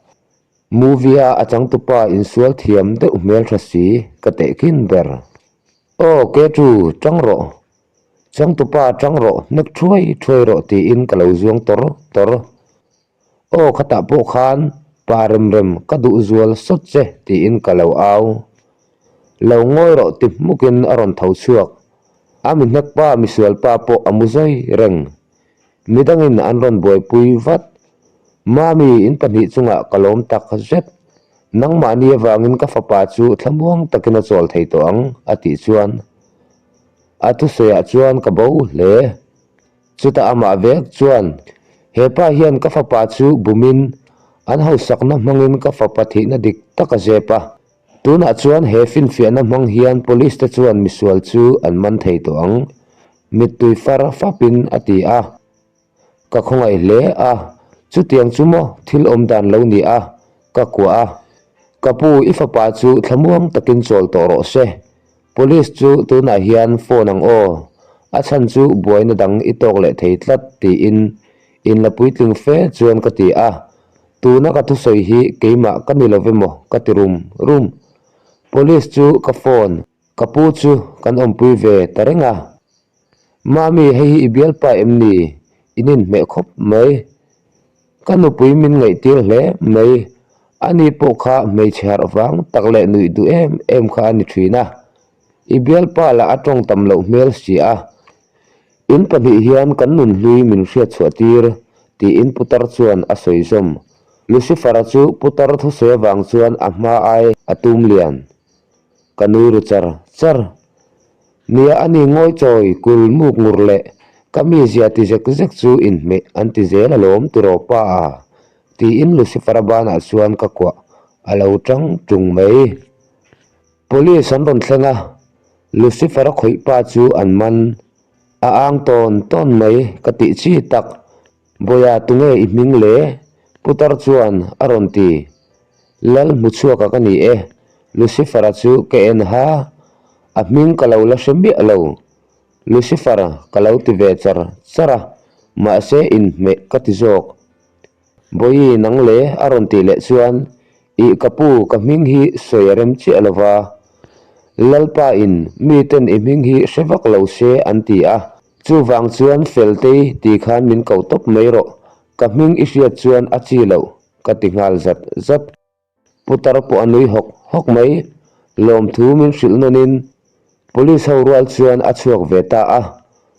Movie-a a changtupa insual thiam deuh hmeltha si ka tehkhin ber. Aw Ketu, tang rawh. Changtupa tang rawh, hnek thuai thuai rawh tiin ka lo zuang tawr tawr. Aw khatah pawh khan pa rem rem ka duh zual sawt che tiin ka lo au. Lo ngawi rawh ti hmukin a rawn tho chhuak. A mi hnek pa misual pa pawh a mu zawi reng. Midangin an rawn buaipui vat. Mami in pahnih chungah ka lawm tak zet. Nangmahni avangin ka fapa chu thlamuang takin a chawl thei tawh ang a tih chuan a thusawiah chuan ka bo hle. Chutah amah vek chuan, He pa hian ka fapa chu bumin an hausakna hmangin ka fapa thihna dik tak a zep a. Tunah chuan he finfiahna hmang hian police te chuan misual chu an man thei tawh ang, mittui far fapin a ti a. Ka khawngaih hle a, chutiang chu maw thil awm dan lo ni a, ka kuah a. Ka pu, i fapa chu thlamuang takin chawl tawh rawh se, Police chu tunah hian phone ang aw, a chhan chu buaina dang i tawk leh thei tlat tiin inla puitling fe chuan ka ti a, tuna ka thusawi hi keimah ka ni love maw ka ti rum rum. Police chu ka phone, ka pu chu kan awmpui ve ta reng a. Mami hei hi i bialpa em ni? In inhmeh khawp mai. Ka nupui min ngaihtir hle mai. Ani pawh kha hmeichhe harh vang tak leh nuih duh em em kha a ni thin a. I bialpa lah a tawng tam loh hmel si a. In pahnih hian kan nunhlui min hriatchhuah tir, tiin putar chuan a sawi zawm. Lucifer-a chu putar thusawi avang chuan a hma ai a tum lian. Ka nui ru char char. Nia a ni ngawi chawi kul muk ngur leh ka mizia ti zek zek chu inhmeh an ti zel alawm tiraw pa a? tiin Lucifer-a banah chuan ka kuah a lo tang tung mai. Police an rawn thleng a, Lucifer-a khawih pa chu an man a ang tawn tawn mai ka tih chi tak. Bawiha tunge i hming le? Putar chuan a rawn ti. Lal hmu chhuak a ka ni e, Lucifer-a chu ka en ha, a hming ka lo la hre miah lo. Lucifer ka lo ti ve char char a, mahse inhmeh ka ti zawk. Bawihi nang le a rawn tih leh chuan, Ih ka pu, ka hming hi sawi a rem chiah lo va. Lalpa in miten i hming hi hre vak lo se an ti a, chuvang chuan Feltei ti khan min ko tawp mai rawh, ka hming i hriat chuan a chi loh. Ka ti nghal zat zat. Putar pawh a nui hawk hawk mai. Lawmthu min hrilh nawnin Police ho rual chuan a chhuak ve ta a.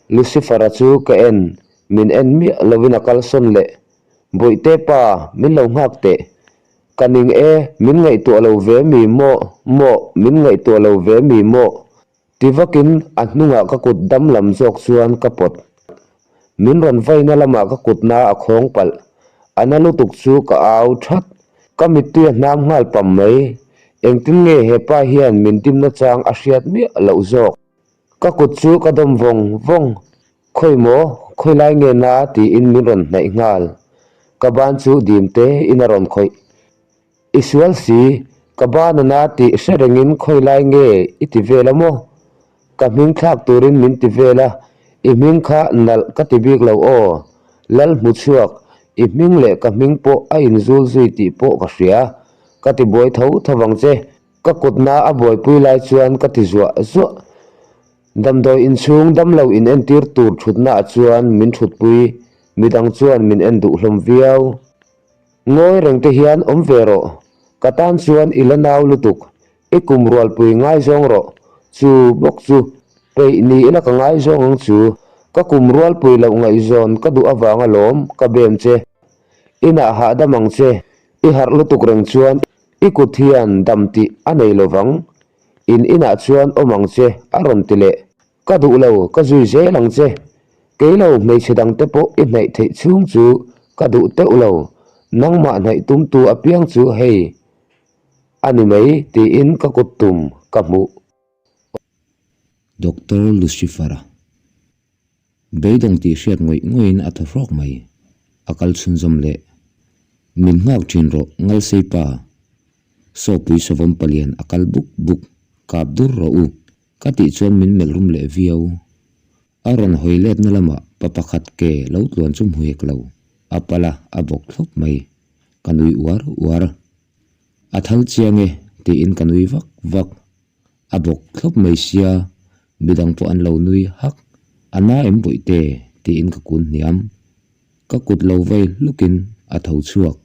Lucifer-a chu ka en, min en miah lovin a kalsawn leh. Bawihte pa, min lo nghak teh. Ka ning e, min ngaihtuah lo ve mi maw, maw, min ngaihtuah lo ve mi maw. Ti vakin a hnungah ka kut dam lam zawk chuan ka pawt. Min rawn vaina lamah ka kutna a khawng palh. A na lutuk chu ka au that. Ka mittui a hnam nghal pam mai. Engtin nge he pa hian min dimna chang a hriat miah loh zawk. Ka kut chu ka dawm vawng vawng. Khawi maw, khawi lai nge na tiin min rawn hnaih nghal. Ka ban chu dim te in a rawn khawih. I sual si, ka ban a na tih hre rengin khawi lai nge i ti vel a maw? Ka hming thlak turin min ti vel a, i hming kha nalh ka ti bik lo aw. Lal hmu chhuak, i hming leh ka hming pawh a inzul zui tih pawh ka hria. Ka ti buai tho tho vang che. Ka kutna a buaipui lai chuan ka ti zuah zuah. Damdawi inchhung damlo inentir tur thutna ah chuan min thutpui, midang chuan min en duh hlawm viau. Ngawi reng te hian awm ve rawh, ka tan chuan i la nau lutuk, i kum rualpui ngaizawng rawh, chu bawk chu peih ni ila ka ngaizawng ang chu, ka kum rualpui loh ngaihzawn ka duh avang alawm ka bem che, inah hahdam ang che, i harh lutuk reng chuan i kut hian dam tih a nei lovang. In inah chuan awm ang che, a rawn ti leh. Ka duh lo, ka zui zel ang che. Kei lo hmeichhe dangte pawh i hnaih theih chhung chu ka duh teuh lo. Nangmah hnaih tumtu apiang chu hei a ni mai tiin ka kut tum ka hmuh. Doctor Lucifer-a beidawng tih hriat ngawih ngawihin a thaw hrawk mai. A kal chhunzawm leh. Min nghak thin rawh Ngalsei pa. Sawpui savawm palian a kal buk buk, kap dur rawh u. Ka tih chuan min melh rum leh viau. A rawn hawi letna lamah pa pakhat ke lo tluan chu hmu hek lo. A pal a, a bawk thlawp mai. Ka nui uar uar. A thal chiang e, tiin ka nui vak vak. A bawk thlawp mai sia, midang pawh an lo nui hak. A na em bawihte? tiin ka kun hniam. Ka kut lo vei hlukin a tho chhuak.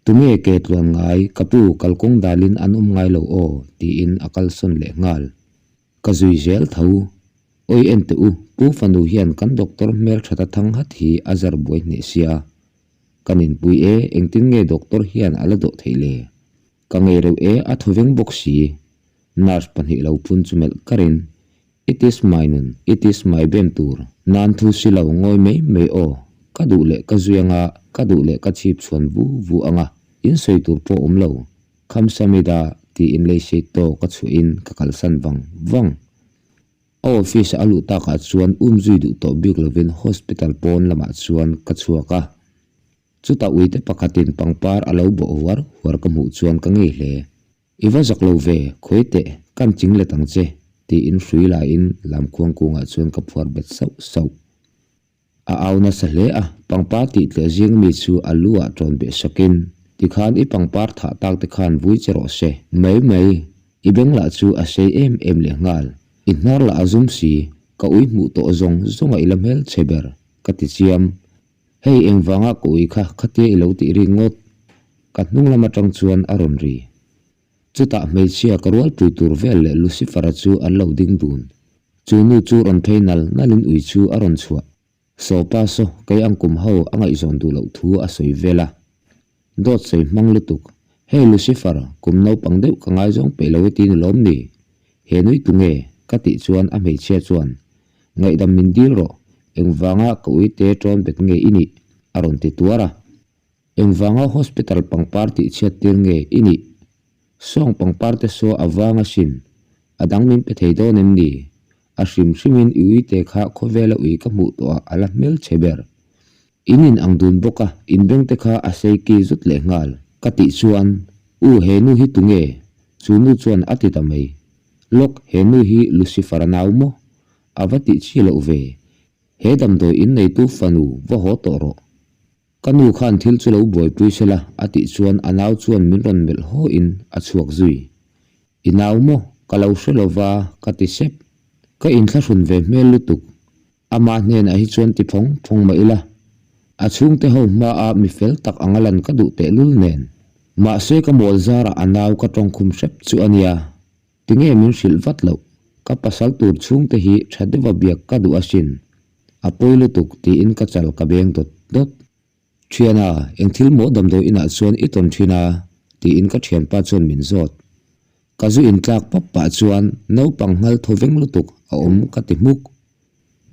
Tunge ke tluan ngai, ka pu kalkawng dalin an awm ngai lo aw, tiin a kalsawn leh nghal. Ka zui zel tho. Awi en teh u, pu fanu hian kan doctor hmelthata thang hat hi a zar buai hneh sia. Ka ninpui e, engtin nge doctor hian a la dawh theih le? Ka ngei reuh e, a thaw veng bawk si. Nurse pahnih lo phun chu melh karin, It is my nun, it is my bem tur. Nan thu si lo ngawi mai mai aw, ka duh leh ka zui anga, ka duh leh ka chhip chhuan vu vu anga, in sawi tur pawh awm lo. Khamsamida tiin leisei tawk a chhuahin ka kalsan vang vang. A office a luh takah chuan um zui duh tawh bik lovin hospital pawn lamah chuan ka chhuak a. Chutah uite pakhatin pangpar a lo bawh huar huar ka hmuh chuan ka ngei hle. I va zak lo ve, khawi teh, kan ching let ang che, tiin hrui laiin lamkhuang kungah chuan ka phuar bet sauh sauh. A au nasa hle a, pangpar tih tleh zing mi chu a lu ah ṭawn beh sakin, Tikhan i pangpar thah tak te khan vui che rawh se. Mai mai, i beng lah chu a sei em em leh nghal. I hnar lah a zum si, ka ui hmuh tawh zawng zawng a i la hmel che ber, ka ti chiam. Hei engvanga ka ui kha khatia i lo tih rik ngawt? Ka hnung lam atang chuan a rawn ri. Chutah hmeichhia ka rualpui tur vel leh Lucifer-a chu an lo ding dun. Chu nu chu rawn phei nal nalin ui chu a rawn chhuah. Sawpa saw kei ang kum ho a ngaihzawn duh loh thu a sawi vel a. Dawt sawi hmang lutuk. Hei Lucifer, kum naupang deuh ka ngaizawng peih lo e ti ni lawm ni? He nui tu nge? Ka tih chuan a hmeichhia chuan, Ngaihdam min dil rawh, engvanga ka uite ṭawn bet nge i nih? a rawn ti tuar a. Engvanga hospital pangpar tih chhiat tir nge i nih? Sawng pangpar te saw a vang asin, a dang min pe thei dawn em ni? A hrim hrimin i uite kha khawvela ui ka hmuh tawhah a la hmel che ber. In in ang dun bawk a, in beng te kha a sei ki zut leh nghal. Ka tih chuan, U he nu hi tunge? Chu nu chuan a ti ta mai. Lawk, he nu hi Lucifer-a nau maw? A va tih chi loh ve. He damdawi in neitu fanu va haw tawh rawh. Ka nu khan thil chu lo buaipui se la a tih chuan a nau chuan min rawn melh haw in a chhuak zui. I nau maw? Ka lo hre lo va ka ti sep. Ka inthlahrun ve hmel lutuk. Amah hnenah hi chuan ti phawng phawng mah ila. A chhungte ho hmaah mi fel tak anga lan ka duh tehlul nen. Mahse ka mawl zarah a nau ka tawngkhum hrep chu a nia. Tinge min hrilh vat loh? Ka pasal tur chhungte hi tha deuha biak ka duh asin. A pawi lutuk tiin ka chal ka beng dawt dawt. Thiana, eng thil maw damdawi inah chuan i tawn thin a? tiin ka thianpa chuan min zawt. Ka zu intlak pap pah chuan naupang nghal thaw veng lutuk a awm ka ti hmuk.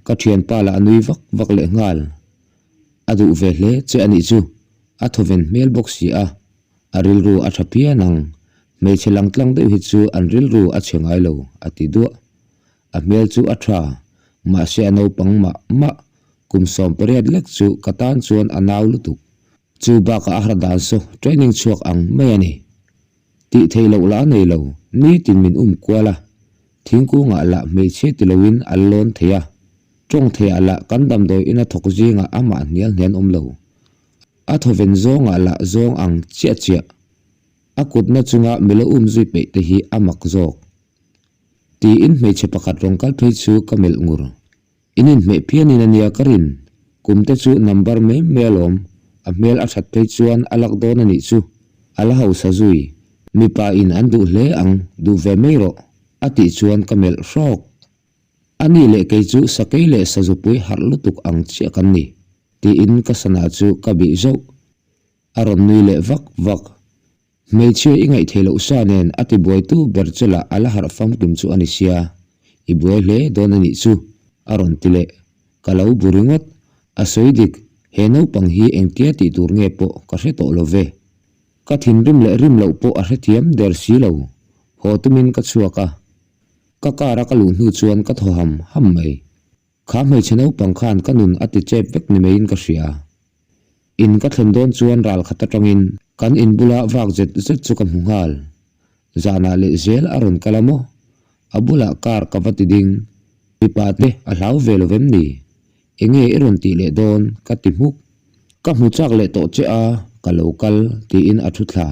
Ka thianpa lah a nui vak vak leh nghal. A duh ve hle che a nih chu, a thawven hmel bawk si a. A rilru a tha phian ang, hmeichhe lang tlang deuh hi chu an rilru a chhe ngai lo, a ti duah. A hmel chu a tha, mahse a naupang mah mah, kum 18 lek chu ka tan chuan a nau lutuk. Chu bakah a har dan saw training chhuak ang mai a ni. Tih theih loh lah a nei lo, nitin min um kual a, thingkungah lah hmeichhia ti loin a lawn thei a, tawng theiah lah kan damdawi ina thawk zingah amah hnial hnian awm lo. A thawven zawngah lah zawng ang chiah chiah. A kutna chunga milo um zui peih te hi a mak zawk. Tiin hmeichhe pakhat rawn kal phei chu ka melh ngur. In inhmeh phianin a nia ka rin. Kum te chu number mai mai alawm. A hmel a that phei chuan a lak dawn a nih chu. A la hausa zui. Mipa in an duh hle ang, duh ve mai rawh. A tih chuan ka melh hrawk. A ni leh kei chu sakei leh sazupui harh lutuk ang chiah kan ni. Tiin ka sana chu ka bih zauh. A rawn nui leh vak vak. Hmeichhia i ngaihtheih loh sa nen a tibuaitu ber che lah a la harh famkim chu a ni sia, i buai hle dawn a nih chu, a rawn ti leh. Ka lo bu ringawt, a sawi dik, he naupang hi engtia tih tur nge pawh ka hre tawh lo ve. Ka thinrim leh rim loh pawh a hrethiam der si lo, haw tumin ka chhuak a. Ka car a ka luh hnu chuan ka thaw ham ham mai. Kha hmeichhe naupang khan ka nun a ti chep vek ni maiin ka hria. In ka thlen dawn chuan ral khat atangin kan in bula vak zet zet chu ka hmu nghal. Zanah leh zel a rawn kal a maw? A bulah car ka va ti ding. Mipa te a hlau ve lo vem ni? Enge i rawn tih leh dawn? ka ti hmuk. Ka hmu chak leh tawh che a, ka lo kal tiin a thu thla.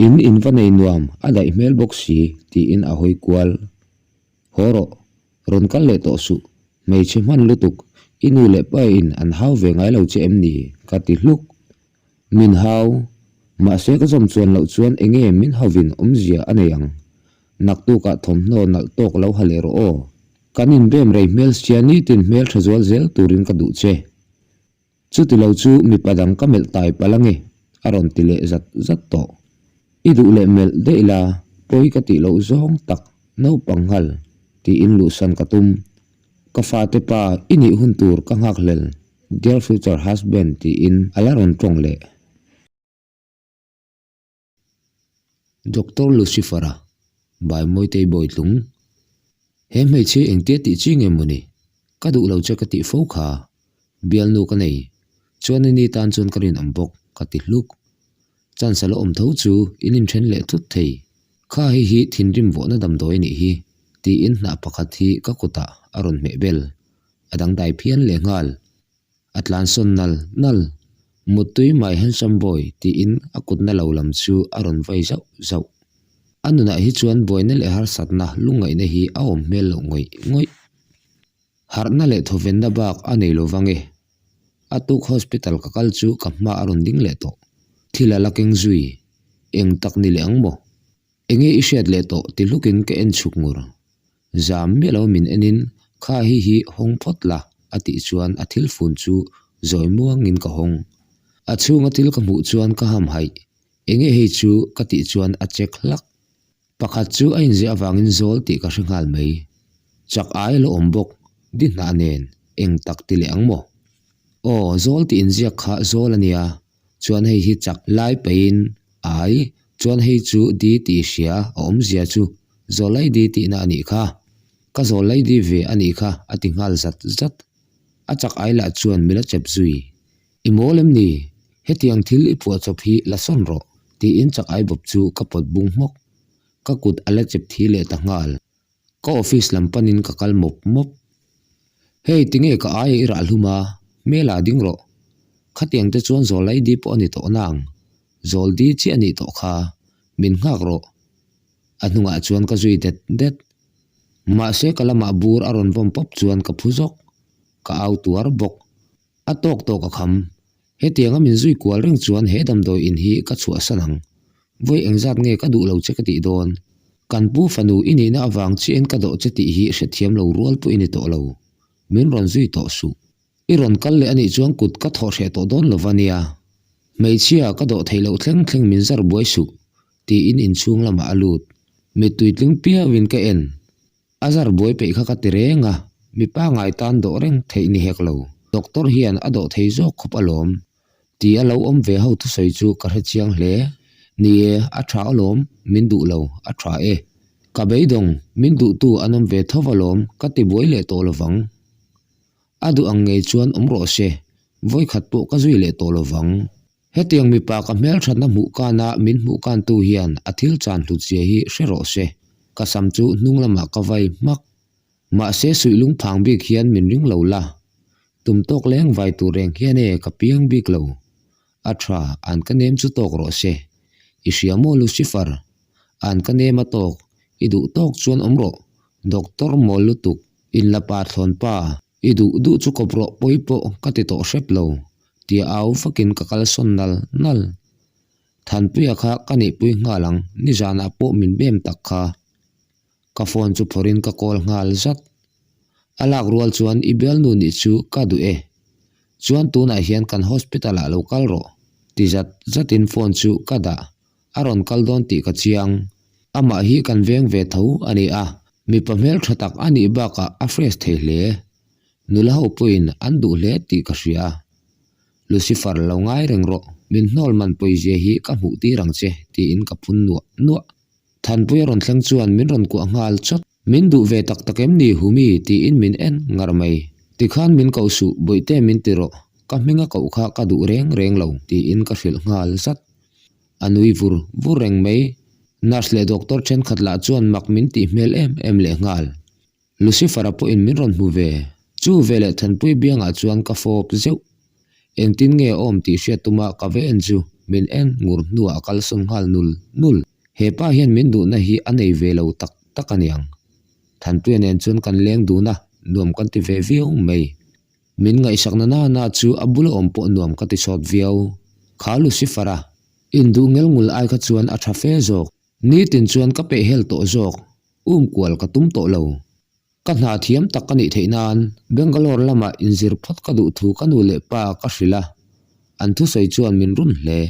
In in va nei nuam a daih hmel bawk si tiin a hawi kual. Haw rawh, rawn kal leh tawh suh, hmeichhe hman lutuk, i nu leh pa in an hau ve ngai lo che em ni? ka ti hluk. Min hau, mahse ka zawm chuan loh chuan enge min hauvin awmzia a nei ang. Naktukah thawmhnaw nalh tawk lo ha leh rawh aw. Kan inbem rei hmel sia nitin hmel tha zual zel turin ka duh che. Chuti lo chu mipa dang ka melh tai palh ange, a rawn ti leh zat zat tawh. I duh leh melh daih la, pawi ka tih loh zawng tak, naupang nghal, tiin luhsan ka tum. Ka fate pa, i nih hun tur ka nghakhlel, dear future husband tiin a la rawn tawng leh. Doctor Lucifer-a, Bai Mawitei Bawitlung, He hmeichhia engtia tih chi nge mawni? Ka duh lo che ka tih fo kha. Bialnu ka nei. Chuan i ni tan chuan ka rinawm bawk, ka ti hluk. Chance a la awm tho chu in inthen leh thut thei. Kha hei hi thinrim vawhna damdawi a nih hi, tiin hnah pakhat hi ka kutah a rawn hmeh bel. A dangdai phian lehnghal. A tlansawn nal nal. Muttui my handsome boy tiin a kutna lo lam chu a rawn vai zauh zauh. A nunah hi chuan buaina leh harsatna lungngaihna hi a awm hmel loh ngawih ngawih. Harhna leh thawvenna bak a nei lo vang e. A tuk hospital ka kal chu ka hma a rawn ding leh tawh. Thil a la keng zui. Eng tak ni leh ang maw? Enge i hriat leh tawh ti hlukin ka en chhuk ngur. Zam miah lo min enin kha hi hi hawng phawt la a tih chuan a thil fun chu zawi muangin ka hawng. A chhunga thil ka hmuh chuan ka ham haih. Enge hei chu ka tih chuan a check hlak. Pakhat chu a inziah avangin zawl tih ka hre nghal mai. Chak ai a la awm bawk, di hnah nen eng tak ti leh ang maw? Aw, zawl tih inziak kha zawl a nia, chuan hei hi chak lai peihin ai, chuan hei chu di tih hria a awmzia chu zawlai di tihna a nih kha. Ka zawlai di ve a nih kha a ti nghal zat zat. A chak ai lah chuan mi la chep zui. I mawl em ni? Hetiang thil i phuahchawp hi la sawn rawh, tiin chak ai bawp chu ka pawt bung hmawk. Ka kut a la chep thi leh ta nghal. Ka office lam panin ka kal mawp mawp. Hei tinge ka aia i rah hlum a, hmel ah ding rawh. Khatiang te chuan zawl ID pawh a ni tawh nang. Zawl di chiah a nih tawh kha. Min nghak rawh. A hnungah chuan ka zui det det. Mahse ka lamah bur a rawn vawm pawp chuan ka phu zawk. Ka au tuar bawk. A tawk tawk a kham. Hetianga min zui kual reng chuan he damdawi in hi ka chhuahsan ang. Vawi engzat nge ka duh lo che ka tih dawn? Kan pu fanu i nihna avang chiahin ka dawh che tih hi hrethiam lo rual pawh i ni tawh lo. Min rawn zui tawh suh. I rawn kal leh anih chuan kut ka thawh hreh tawh dawn lova nia. Hmeichhia ka dawh theih loh thleng thleng min zar buai suh, tiin inchhung lamah a lut. Mittui tling piauin ka en. A zar buai peih kha ka ti reng a, mipa ngai tan dawh reng theih ni hek lo. Doctor hian a dawh thei zawk khawp alawm. Ti a lo awm ve ho thusawi chu ka hre chiang hle. Ni e, a tha alawm, min duh lo, a tha e. Ka beidawng, min duhtu an awm ve tho alawm, ka ti buai leh tawh lovang. A duh ang ngei chuan awm rawh se, vawikhat pawh ka zui leh tawh lovang. Hetiang mipa ka hmelthatna hmuh kana min hmuh kantu hian a thil chan hlutzia hi hre rawh se. Ka sam chu hnung lamah ka vai hmak. Mahse suih lung phang bik hian min ring lo la. Tum tawk leng vai tur reng hian e ka piang bik lo. A tha, an ka nem chu tawk rawh se. I hria maw Lucifer? An ka nem a tawk, i duh tawk chuan awm rawh. Doctor mawl lutuk, inla pa thlawn pa. I duh duh chu kawp rawh pawi pawh ka ti tawh hrep lo, tia au vakin ka kalsawn nal nal. Thanpuia kha ka nihpui nghal ang, nizanah pawh min bem tak kha. Ka phone chu phawrhin ka call nghal zat. A lak rual chuan i bialnu nih chu ka duh e. Chuan tunah hian kan hospital ah lo kal rawh, ti zat zatin phone chu ka dah. A rawn kal dawn tih ka chiang. Amah hi kan veng ve tho a ni a, mipa hmeltha tak a nih bakah a fresh thei hle. Nula ho pawhin an duh hle tih ka hria. Lucifer lo ngai reng rawh, min hnawl man pawizia hi ka hmuh tir ang che tiin ka phun nuah nuah. Thanpui a rawn thleng chuan min rawn kuah nghal chawt. Min duh ve tak tak em ni Humi tiin min en ngar mai. Tikhan min koh suh, bawihte min ti rawh, ka hminga koh kha ka duh reng reng lo tiin ka hrilh nghal zat. A nui vur vur reng mai. Nurse leh doctor thenkhat lah chuan mak min tih hmel em em leh nghal. Lucifer-a pawhin min rawn hmu ve. Chu veleh Thanpui biangah chuan ka fawp zeuh. Engtin nge a awm tih hriat tuma ka ve en chu min en ngur hnuah a kalsawn nghal nul nul. He pa hian min duhna hi a nei ve lo tak tak a niang. Thanpuia nen chuan kan leng dun a, nuam kan ti ve viau mai. Min ngaihsakna nana chu a bula awm pawh nuam ka ti sawt viau. Kha Lucifer-a induh ngel ngul ai kha chuan a tha fe zawk. Nitin chuan ka pehhel tawh zawk. Um kual ka tum tawh lo. Ka hna thiam tak ka nih theih nan Bangalore lamah inzir phawt ka duh thu ka nu leh pa ka hrilh a, an thusawi chuan min run hle.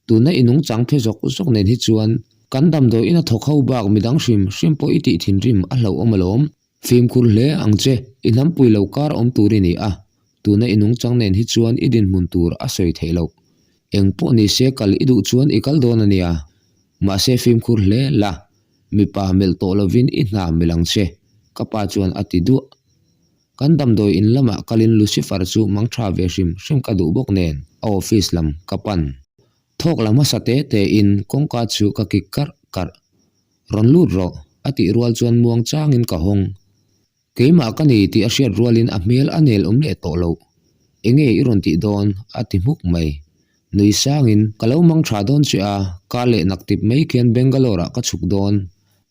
Tuna i nungchang phe zawk zawk nen hi chuan kan damdawi ina thawk ho bak midang hrim hrim pawh i tih thinrim a hlauhawm alawm. Fimkhur hle ang che, i hnampui lo kar awm tur i ni a, tuna i nungchang nen hi chuan i dinhmun tur a sawi theih loh. Eng pawh ni se kal i duh chuan i kal dawn a nia. Mahse fimkhur hle la, mipa melh tawh lovin i hna melh ang che, ka pa chuan a ti duah. Kan damdawi in lamah kalin Lucifer chu mang tha ve hrim hrim ka duh bawk nen a office lam ka pan. Thawk la hmasa te te in kawngka chu ka kik karh karh. Rawn lut rawh, a tih rual chuan muang changin ka hawng. Keimah ka ni tih a hriat rualin a hmel a nel awm leh tawh loh. Enge i rawn tih dawn? a ti hmuk mai. Nui sangin, Ka lo mang tha dawn che a, ka leh nak tip mai khian Bangalore ah ka chhuk dawn.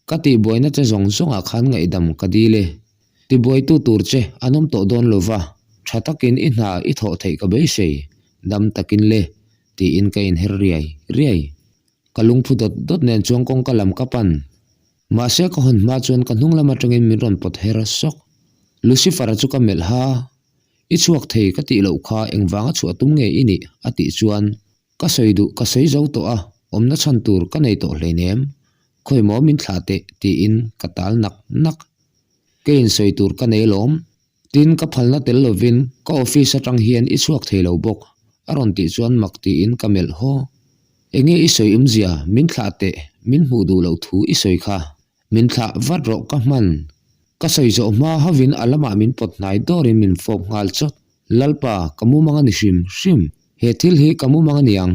Ka tihbuaina che zawng zawngah khan ngaihdam ka dil e. Tibuaitu tur che an awm tawh dawn lova, tha takin i hna i thawh theih ka beisei, dam takin le, tiin ka inher riai riai. Ka lungphu dawt dawt nen chuan kawngka lam ka pan. Mahse ka hawn hma chuan ka hnung lam atangin min rawn pawt her sawk. Lucifer-a chu ka melh ha, I chhuak thei ka tih loh kha engvanga chhuah tum nge i nih? a tih chuan ka sawi duh ka sawi zo tawh a, awmna chhan tur ka nei tawh hleinem. Khawi maw min thlah teh tiin ka tal nak nak. Ka insawi tur ka nei alawm. Tin, ka phalna tel lovin ka office atang hian i chhuak thei lo bawk, a rawn tih chuan mak tiin ka melh haw. Enge i sawi awmzia, min thlah teh, min hmuh duh loh thu i sawi kha. Min thlah vat rawh ka hman. Ka sawi zawh hma hovin a lamah min pawt hnai dawrin min fawp nghal chawt. Lalpa, ka mumang a ni hrim hrim. He thil hi ka mumang a niang.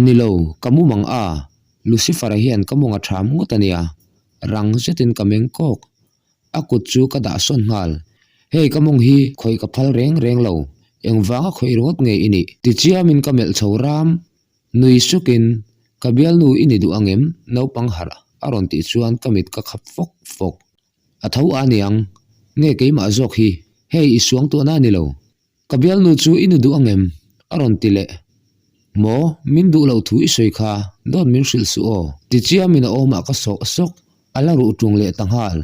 Ni lo, ka mumang a. Lucifer-a hian ka mawng a ṭham ngawt a nia. Rang zetin ka meng kawk. A kut chu ka dah sawn nghal. Hei ka mawng hi khawih ka phal reng reng lo, engvanga khawih ringawt nge i nih? Tichiamin ka melh chho ram. Nui sukin, Ka bialnu i ni duh angem? Naupang harh a rawn tih chuan ka mit ka khap fawk fawk. A tho a niang, nge keimah zawk hi, hei i suang tuahna a ni lo. Ka bialnu chu i nu duh angem? A rawn ti leh. Maw, min duh loh thu i sawi kha, dawt min hrilh suh aw. Tichiamin a awmah ka sawk sawk, a la ruh ṭung leh ta nghal.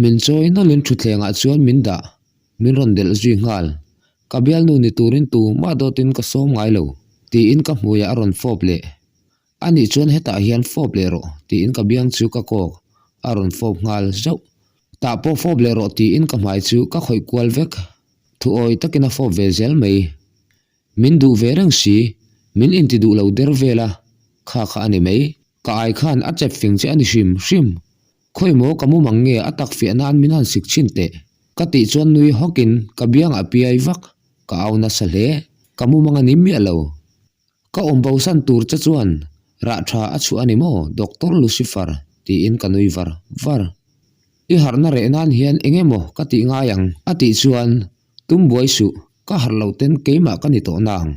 Min chawi nawlhin thutthlengah chuan min dah, min rawn delh zui nghal. Ka bialnu ni turin tumah dawtin ka sawm ngai lo, tiin ka hmuiah a rawn fawp leh. A nih chuan hetah hian fawp leh rawh tiin ka biang chu ka kawk, a rawn fawp nghal zauh. Tah pawh fawp leh rawh tiin ka hmai chu ka khawih kual vek. Thuawi takin a fawp ve zel mai. Min duh ve reng si, min inti duh lo der vel a, kha kha a ni mai. Ka ai khan a chep fing che a ni hrim hrim. Khawi maw ka mumang nge a tak fiah nan min han sik chhin teh. Ka tih chuan nui hawkin ka biangah piai vak, ka au nasa hle. Ka mumang a ni miah lo. Ka awm bosan tur che chuan rah tha a chhuah a ni maw Doctor Lucifer? tiin ka nui var var. I harhna reh nan hian eng emaw ka tih ngai ang a tih chuan tum buai suh, ka harh loh ten keimah ka ni tawh nang.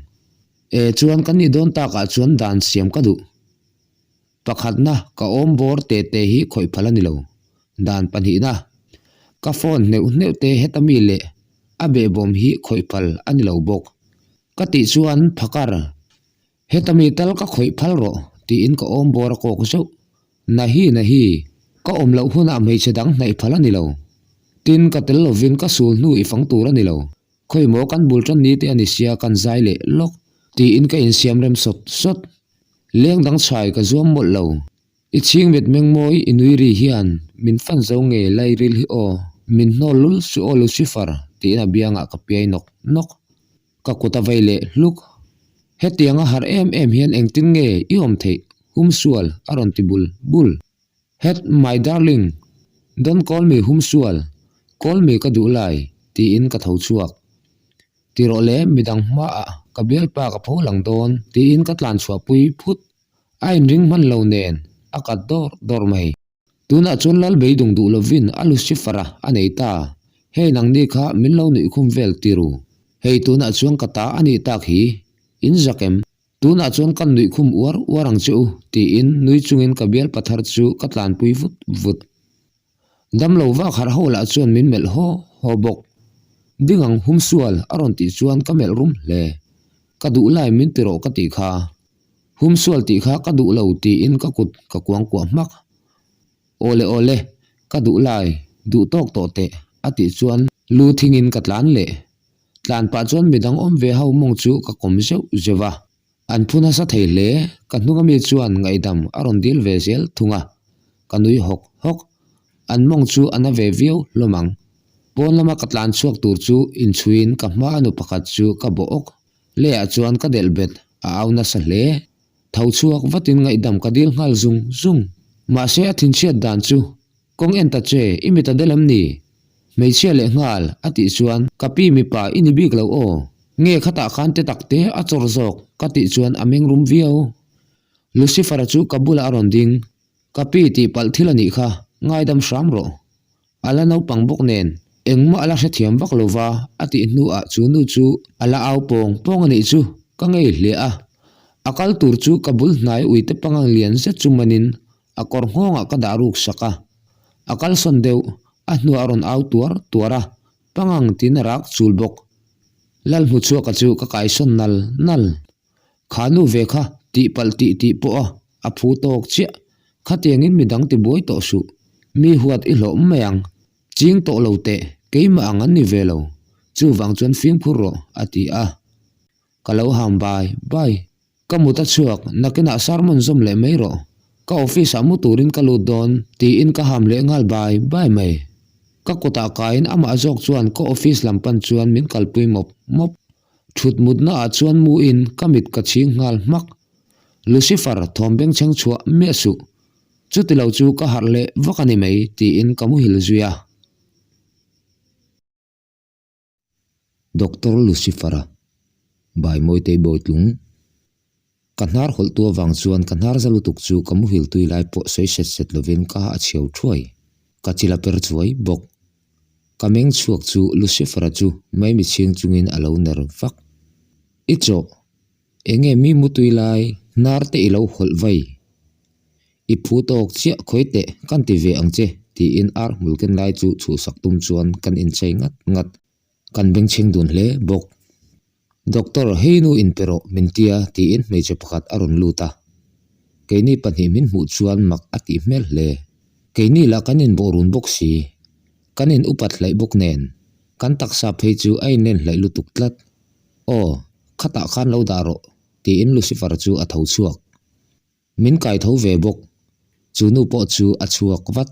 E chuan kan nih dawn takah chuan dan siam ka duh. Pakhatna ka awm bawr te te hi khawih phal a ni lo. Dan pahnihna ka phone hneuh hneuh te heta mi leh a behbawm hi khawih phal a ni lo bawk. Ka tih chuan phakar, heta mi tal ka khawih phal rawh tiin ka awm bawr a kawk zauh. Nahi nahi, ka awm loh hunah hmeichhe dang hnaih phal a ni lo. Tin, ka tel lovin ka sul hnu i fang tur a ni lo. Khawi maw kan bul tan ni te a ni sia kan zai leh lawk tiin ka insiam rem sawt sawt. Leng dang chhai ka zuam mawlh lo. I chhing met meng mawi i nui ri hian min fan zo nge lairil hi aw, min hnawl lul suh aw Lucifer tiin a biangah ka piai nawk nawk. Ka kut a vei leh hluk. Hetiang a harh em em hian engtin nge i awm theih humsual a rawn ti bul bul. Het my darling, don't call me humsual, call me ka duh lai tiin ka tho chhuak. Ti rawh le midang hmaah ka bialpa ka pho lang dawn tiin ka tlan chhuahpui phut. A inring hman lo nen a kat dawr dawr mai. Tunah chuan Lal beidung duh lovin a Lucifer-a a nei ta. Hei nangni kha min lo nuih khum vel ti ru. Hei tunah chuan ka ta a nih tak hi. In zak em? Tunah chuan kan nuih khum uar uar ang che u, tiin nui chungin ka bial pathar chu ka tlanpui vut vut. Damlo vak harh ho lah chuan min melh haw haw bawk. Ding ang humsual a rawn tih chuan ka melh rum hle. Ka duh lai min ti rawh ka tih kha. Humsual tih kha ka duh lo tiin ka kut ka kuang kuah hmak. Awle awle, ka duh lai, duh tawk tawh teh a tih chuan lu thingin ka tlan leh. Tlan pah chuan midang awm ve ho mawng chu ka kawm zeuh zeuh a. An phu nasa thei hle, ka hnung ami chuan ngaihdam a rawn dil ve zel thung a, ka nui hawk hawk. An mawng chu a na ve viau hlawm ang. Pawn lama ka tlan chhuak tur chu inchhuiin ka hma a nu pakhat chu ka bawh awk. Leiah chuan ka delh bet, a au nasa hle. Tho chhuak vatin ngaihdam ka dil nghal zung zung. Mahse a thinchhiat dan chu Kawng en ta che, i mit a del em ni? Hmeichhia leh nghal, a tih chuan, Ka pi mipa i ni bik lo aw. Nge khatah khan te tak te a chawr zawk, ka tih chuan a meng rum viau. Lucifer-a chu ka bulah a rawn ding. Ka pi tih palh thil a nih kha, ngaidam hram rawh. A la naupang bawk nen, engmah a la hrethiam vak lo va, a tih hnuah chu nu chu a la au pawng pawng a nih chu, ka ngei hle a. A kal tur chu ka bul hnai uite pangang lian zet chu manin A kawr nghawngah ka dah ruk sak a, a kalsawn deuh, a hnuah a rawn au tuar tuar a, pangang tiin a rak chul bawk. Lalhmuchhuaka chu ka kaisawn nal nal. Kha nu ve kha tih palh tih tih pawh a, a phu tawk chiah. Khatiangin midang ti buai tawh suh, mi huat i hlawh mai ang. Ching tawh lo teh, keimah ang an ni ve lo. Chuvang chuan fimkhur rawh, a ti a. Ka lo ham bai bai. Ka mut a chhuak, nakinah sermon zawm leh mai rawh. Ka office ah mu turin ka lut dawn, tiin ka ham leh nghal bai bai mai. Ka kutah kaiin amah zawk chuan ka office lam pan chuan min kalpui mawp mawp. Thut mutna ah chuan mu in ka mit ka chhing nghal hmak. Lucifer thawm bengchheng chhuah miah suh. Chuti lo chu ka harh leh vak a ni mai, tiin ka muhil zui a. Doctor Lucifer-a Bai Mawitei Bawitlung Ka hnar hawlh tu avang chuan ka hnar za lutuk chu ka muhil tui lai pawh sawi set set lovin ka ha a chhiau thuai. Ka chil a per chuai bawk. Ka meng chhuak chu Lucifer-a chu maimi chhing chungin a lo ner vak. I chawh, enge mi mutui lai hnar te i lo hawlh vai? I phu tawk chiah khawi teh kan ti ve ang che tiin ar hmul ken lai chu chhuhsak tum chuan kan inchei ngat ngat. Kan bengchheng dun hle bawk. Doctor, hei nu inpe rawh min tia tiin hmeichhe pakhat a rawn lut a. Keini pahnih min hmuh chuan mak a tih hmel hle. Keini lah kan inbawh run bawk si. Kan in upat hlaih bawk nen. Kan taksa phei chu a inlen hlaih lutuk tlat. Aw, khatah khan lo dah rawh tiin Lucifer chu a tho chhuak. Min kai tho ve bawk. Chu nu pawh chu a chhuak vat.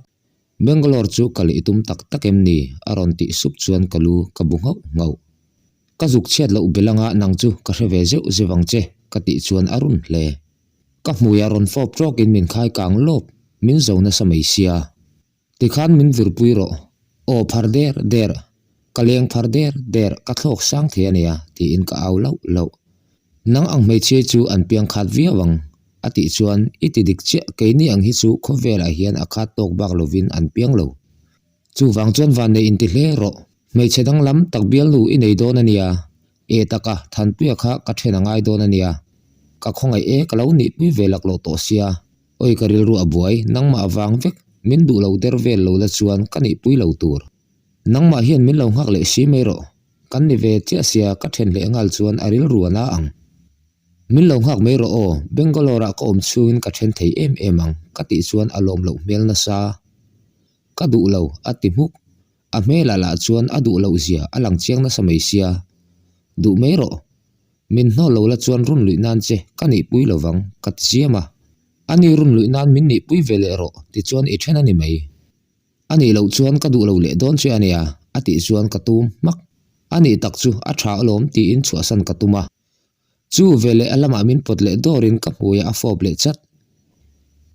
Bangalore chu kal i tum tak tak em ni? a rawn tih sup chuan ka lu ka bu nghauh nghauh. Ka zuk chhiat loh bel anga nang chu ka hre ve zeuh zeuh ang che ka tih chuan a run hle. Ka hmuiah rawn fawp tawkin min khai kang lawp, min zo nasa mai sia. Tikhan min virpui rawh. Aw phar der der, ka leng phar der der, ka thlawk sang thei a nia, tiin ka au lauh lauh. Nang ang hmeichhia chu an piang khat viau ang, a tih chuan i ti dik chiah keini ang hi chu khawvelah hian a khat tawk bak lovin an piang lo. Chuvang chuan vannei inti hle rawh. Hmeichhe danglam tak bialnu i nei dawn a nia, e taka Thanpuia kha ka then a ngai dawn a nia. Ka khawngaih e ka lo nihpui ve laklawh tawh sia. Awi ka rilru a buai, nangmah vang vek, min duh lo der vel lo la chuan ka nihpui lo tur. Nangmah hian min lo nghak leh si mai rawh, kan ni ve chiah sia ka then leh nghal chuan a rilru a na ang. Min lo nghak mai rawh aw, Bangalore ah ka awm chhungin ka then thei em em ang ka tih chuan a lawm loh hmel nasa. Ka duh lo, a ti hmuk. A hmelah lah chuan a duh loh zia a lang chiang nasa mai sia. Duh mai rawh. Min hnawl lo la chuan run luih nan che ka nihpui lo vang, ka ti chiam a. A ni run luih nan min nihpui ve leh rawh tichuan i then a ni mai. A nih loh chuan ka duh lo leh dawn che a nia, a tih chuan ka tum hmak. A nih tak chu a tha alawm tiin chhuahsan ka tum a. Chu veleh a lamah min pawt leh dawrin ka hmuiah a fawp leh chat.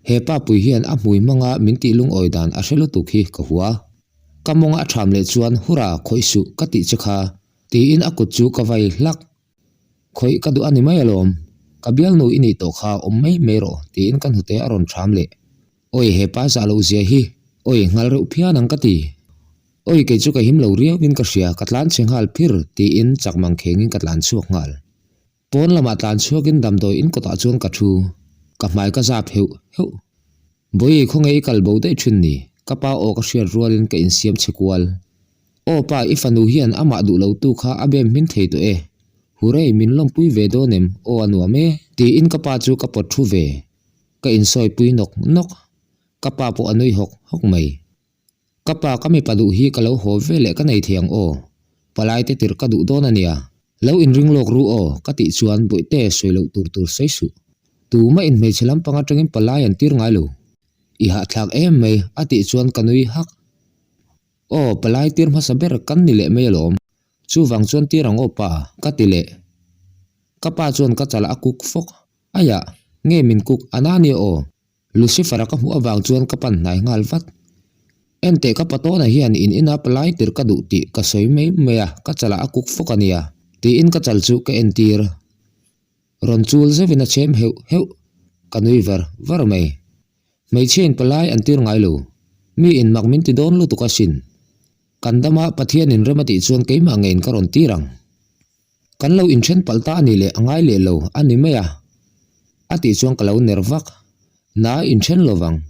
He pa pui hian a hmui hmanga min tih lungawi dan a hre lutuk hi ka hua. Ka mawnga a tham leh chuan hura khawih suh ka tih che kha tiin a kut chu ka vai hlak. Khawih ka duh a ni mai alawm, ka bialnu i nih tawh kha awm mai mai rawh tiin ka hnute a rawn tham leh. Awi he pa zah loh zia hi, awi nghal reuh phian ang ka ti. Awi kei chu ka him lo riau in ka hria, ka tlan chhe nghal phir tiin chak mang kheng in ka tlan chhuak nghal. Pawn lamah tlan chhuak in damdawi in kawtah chuan ka thu, ka hmai ka zap heuh heuh. Bawihi khawnge i kal bo daih thin ni, ka pa aw ka hriat rual in ka insiam chhe kual. Aw pa i fanu hian amah duh lo tu kha a bem hmin thei tawh e. Hurray min lawmpui ve dawn em, aw a nuam e. Tiin ka pa chu ka pawt thu ve. Ka insawi pui nawk nawk. Ka pa pawh a nui hawk hawk mai. Ka pa ka mipa duh hi ka lo haw ve leh ka nei thei ang aw. Palai te tirh ka duh dawn a nia. Lo inring lawk ru aw, ka tih chuan Bawihte sawi loh tur tur sawi suh. Tumah in hmeichhe lampang atangin palai an tir ngai lo. I hahthlak em mai, a tih chuan ka nui hak. Aw, palai tir hmasa ber kan ni leh mai alawm. Chuvang chuan tir ang aw pa, ka ti leh. Ka pa chuan ka chalah a kuk fawk. Aiah, nge min kuk a na nia aw? Lucifer-a ka hmuh avang chuan ka pan hnai nghal vat. Enteh ka patawna hian in ina palai tir ka duh tih ka sawi mai mai a, ka chalah a kuk fawk a nia, tiin ka chal chu ka entir. Rawn chul zeuhin a chhem heuh heuh, ka nui var var mai. Hmeichhiain palai an tir ngai lo, mi in mak min ti dawn lutuk asin. Kan dama Pathianin rem a tih chuan keimah ngeiin ka rawn tir ang. Kan lo inthen palh ta a nih leh a ngai leh lo a ni mai a, a tih chuan ka lo ner vak. Na inthen lo vang.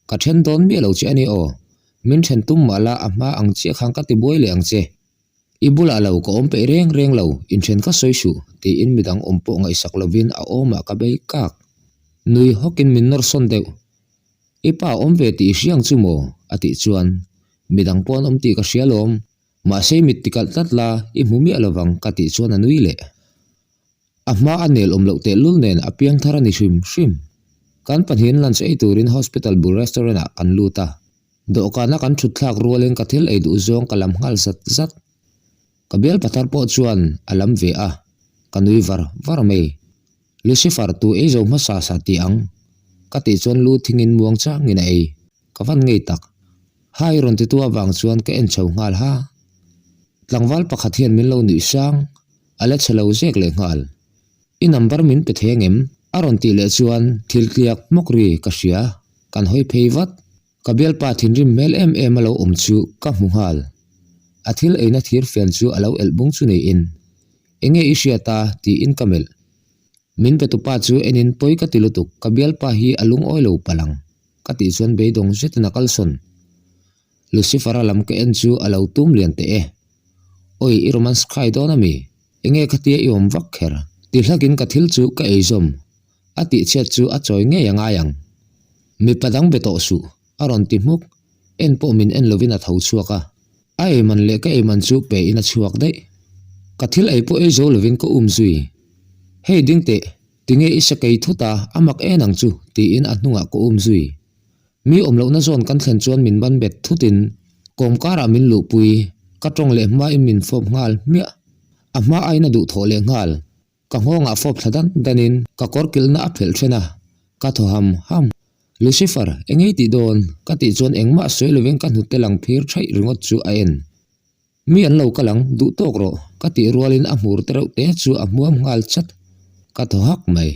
Ka then dawn miah lo che a ni aw. Min then tum mah la a hma ang chiah khan ka ti buai leh ang che. I bulah lo ka awm peih reng reng lo, inthen ka sawi suh, tiin midang awm pawh ngaihsak lovin a awmah ka bei kak. Nui hawkin min nawr sawn deuh. I pa awm ve tih i hria ang chu maw? a tih chuan midang pawh an awm tih ka hria lawm. Mahse i mit tikalh tlat la, i hmu miah lovang ka tih chuan a nui leh. A hma a nel awm loh tehlul nen a piang thar a ni hrim hrim. Kan pahnihin lunch ei turin hospital bul restaurant ah kan lut a. Dawhkana kan thut thlak rualin ka thil ei duh zawng ka lam nghal zat zat. Ka bial pathar pawh chuan a lam ve a, ka nui var var mai. Lucifer tu ei zo hmasa sa ti ang? Ka tih chuan lu thingin muang changin a ei. Ka van ngei tak. Hai rawn titu avang chuan ka en chho nghal ha. Tlangval pakhat hian min lo nuih sang, a la chhe lo zek leh nghal. I number min pe thei angem? A rawn tih leh chuan thil tliak hmawk ri ka hria, kan hawi phei vat. Ka bialpa thinrim hmel em em a lo awm chu ka hmu nghal. A thil eina thir fen chu a lo elh bung chu niin. Enge i hriat a? tiin ka melh. Min pe tupa chu enin pawi ka ti lutuk, ka bialpa hi a lungawi lo palh ang. Ka tih chuan beidawng zetin a kalsawn. Lucifer-a lam ka en chu a lo tum lian teh e. Awi, i romance khai dawn a mi? Enge khatia i awm vak kher? Ti hlakin ka thil chu ka eizawm. A tih chhiat chu a chawi ngei a ngai ang. Mipa dang be tawh suh, a rawn ti hmuk. En pawh min en lovin a tho chhuak a. A eiman leh ka eiman chu pe in a chhuak daih. Ka thil ei pawh ei zo lovin ka um zui. Hei ding teh, Tinge i sakei thut a, a mak en ang chu, tiin a hnungah ka um zui. Mi awm lohna zawn kan thlen chuan min ban bet thutin kawm karah min luhpui, ka tawng leh hmain min fawp nghal hmiah. A hma aiin a duhthawh leh nghal. Ka nghawngah fawp thla dan danin ka kawr kilhna a phelh then a, ka thaw ham ham. Lucifer, engei tih dawn? ka tih chuan engmah sawi lovin ka hnute lang phir thaih ringawt chu a en. Mi an lo kal ang, duh tawk rawh, ka tih rualin a hmur te reuh te chu a hmuam nghal chat. Ka thaw hak mai.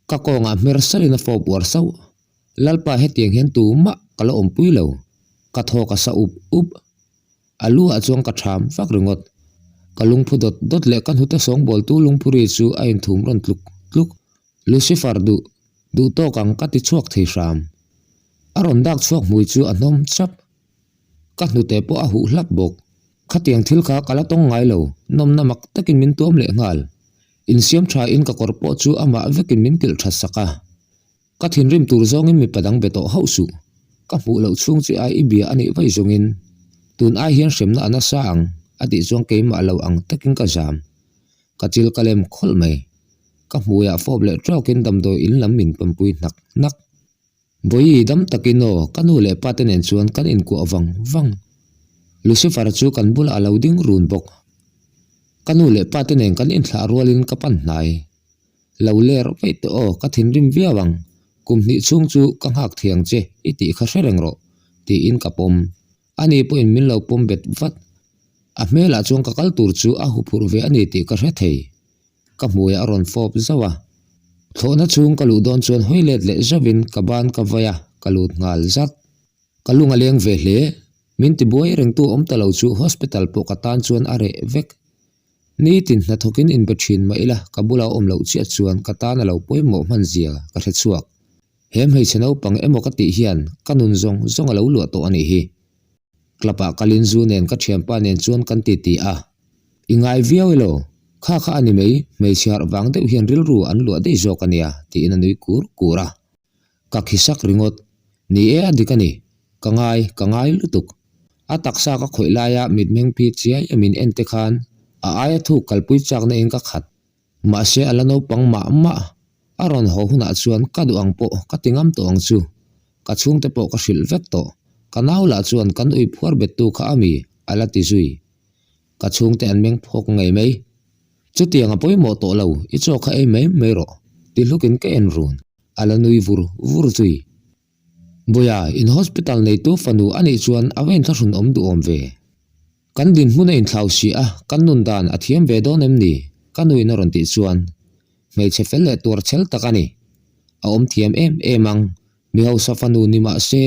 Ka kawngah hmer salin a fawp uar sauh. Lalpa hetiang hian tumah ka la awmpui lo. Ka thaw ka sa up up. A lu ah chuan ka tham vak ringawt. Ka lungphu dawt dawt leh ka hnute sawngbawltu lungphu ri chu a inthum rawn tluk tluk. Lucifer duh, duh tawk ang ka ti chhuak thei hram. A rawn dak chhuak hmui chu a hnawm chap. Ka hnute pawh a huh hlap bawk. Khatiang thil kha ka la tawng ngai lo, nawmna mak takin min tuam leh nghal. Insiam tha in ka kawr pawh chu amah vekin min kilh tha sak a. Ka thinrim tur zawngin mipa dang be tawh hauh suh. Ka hmuh loh chhung chi ai i bia a nih vaih zawngin tun ai hian hremna a nasa ang, a tih chuan keimah lo ang takin ka zam. Ka chil ka lem khawlh mai. Ka hmuiah fawp leh tawkin damdawi in lam min pampui hnak hnak. Bawihi dam takin aw, ka nu leh pa te nen chuan kan inkuah vang vang. Lucifer chu kan bulah a lo ding run bawk. Ka nu leh pa te nen kan inthlah rualin ka pan hnai. Lo ler vaih teh aw, ka thinrim viau ang. Kum hnih chhung chu ka nghak thiang che i tih kha hre reng rawh, tiin ka pawm. Ani pawhin min lo pawm bet vat. A hmelah chuan ka kal tur chu a huphurh ve a ni tih ka hre thei. Ka hmuiah a rawn fawp zauh a. Thlawhna chhung ka luh dawn chuan hawi let leh zauhin ka ban ka vawi a, ka lut nghal zat. Ka lung a leng ve hle. Min tibuai rengtu awm ta lo chu hospital pawh ka tan chuan a reh vek. Nitin hnathawkin inbe thin mah ila ka bula awm loh chiah chuan ka tan a lo pawimawh hman zia ka hre chhuak. He hmeichhe naupang emaw ka tih hian ka nun zawng zawng a lo luah tawh a nih hi. Club ah kalin zu nen ka thianpa nen chuan kan ti ti a. I ngai viau elo? Kha kha a ni mai, hmeichhe harh vang deuh hian rilru an luah daih zawk a nia tiin a nui kur kur a. Ka khi sak ringawt. Ni e a dik a ni. Ka ngai, ka ngai lutuk. A taksa ka khawih laia mitmeng phi chiai a min en te khan a aia thuk kalpui chakna in ka khat. Mahse a la naupang mah mah. A rawn haw hunah chuan ka duh ang pawh ka ti ngam tawh ang chu. Ka chhungte pawh ka hrilh vek tawh. Ka nau lah chuan kan ui phuar bettu kha a mi a la ti zui. Ka chhungte an meng phawk ngei mai. Chutiang a pawimawh tawh lo, i chaw kha ei mai mai rawh, ti hlukin ka en run. A la nui vur vur zui. Bawiha, in hospital neitu fanu a nih chuan a va inthlahrun awm duh awm ve. Kan dinhmun a inthlau si a, kan nun dan a thiam ve dawn em ni? Ka nuin a rawn tih chuan, Hmeichhe fel leh tuar chhel tak a ni. A awm thiam em em ang. Mi hausa fanu ni mah se,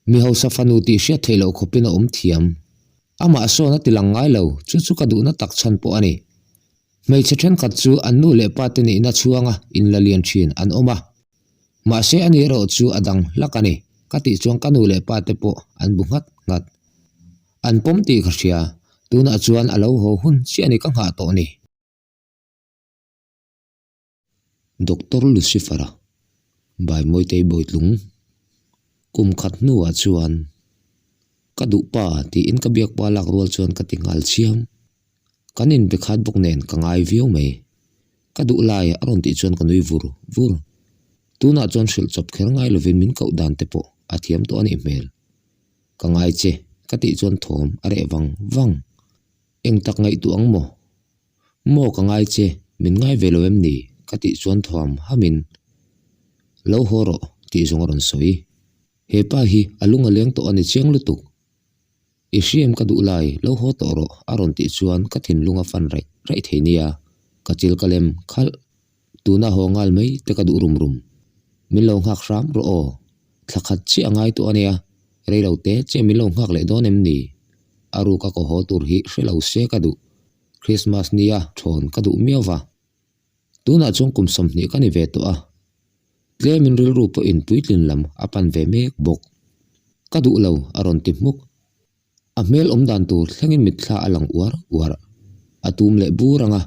mi hausa fanu tih hriat theih loh khawpin a awm thiam. Amah sawn a ti lang ngai lo, chu chu ka duhna tak chhan pawh a ni. Hmeichhe thenkhat chu an nu leh pa te nihna chhuanga inla lian thin an awm a. Mahse ani erawh chu a dang hlak a ni, ka tih chuan ka nu leh pa te pawh an bu nghat nghat. An pawm tih ka hria, tunah chuan a lo haw hun chiah a ni ka nghah tawh ni. Doctor Lucifer-a Bai Mawitei Bawitlung kum khat hnuah chuan ka duh pa tiin ka biak pa lak rual chuan ka ti nghal chiam. Kan inbe khat bawk nen ka ngai viau mai. Ka duh lai a rawn tih chuan ka nui vur vur. Tunah chuan hrilh chawp kher ngai lovin min koh dan te pawh a thiam tawh a nih hmel. Ka ngai che ka tih chuan thawm a reh vang vang. Eng tak ngaihtuah ang maw? Maw ka ngai che, min ngai ve lo em ni? Ka tih chuan thuam hamin, Lo haw rawh tih zawng a rawn sawi. He pa hi a lung a leng tawh a ni chiang lutuk. I hriam ka duh lai, lo haw tawh rawh a rawn tih chuan ka thinlung a fan raih raih thei nia, ka chil ka lem khalh. Tuna haw nghal mai te ka duh rum rum. Min lo nghak hram rawh aw. Thla khat chiah a ngai tawh a nia, rei lo te chiah min lo nghak leh dawn em ni? A ruka ka haw tur hi hre lo se ka duh. Christmas nia thawn ka duh miau va. Tunah chuan kum 20 ka ni ve tawh a. Tlemin rilru pawhin puitlin lam a pan ve mek bawk. Ka duh lo a rawn ti hmuk. A hmel awm dan tur thlengin mitthla a lang uar uar. A tum leh bur ang a,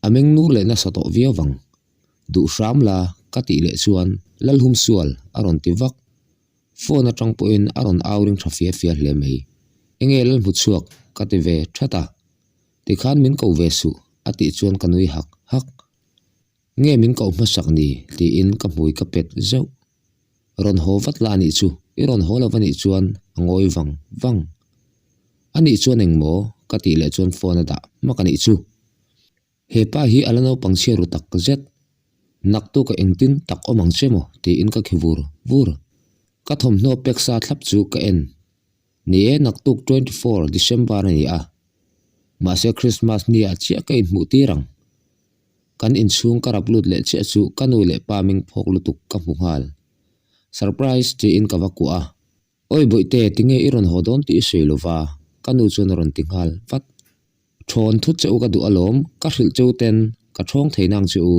a meng nur leh nasa tawh viau vang. Duh hram la ka tih leh chuan Lalhum sual a rawn ti vak. Phone atang pawhin a rawn au ring tha fia fia hle mai. Enge Lalhmu chhuak ka ti ve that a. Tikhan min ko ve suh a tih chuan ka nui hak hak. Nge min koh hmasak ni? tiin ka hmui ka pet zeuh. Rawn haw vat la anih chu, i rawn haw lo anih chuan a ngawi vang vang. Anih chuan engmaw? ka tih leh chuan phone a dah hmak anih chu. He pa hi a la naupang chhia ru tak zet. Naktuk a engtin tak awm ang che maw? tiin ka khi vur vur. Ka thawmhnaw pek sa thlap chu ka en. Ni e, naktuk 24 December a ni a. Mahse Christmas ni ah chiah ka inhmuh tir ang. Kan inchhung ka rap lut leh chiah chu ka nu leh pa ming phawk lutuk ka hmu nghal. Surprise tiin ka va kuah a. Awi bawihte, tinge i rawn haw dawn tih i sawi lova? Ka nu chuan a rawn ti nghal vat. Thawn thut che u ka duh alawm, ka hrilh cheu ten ka thawng thei nang che u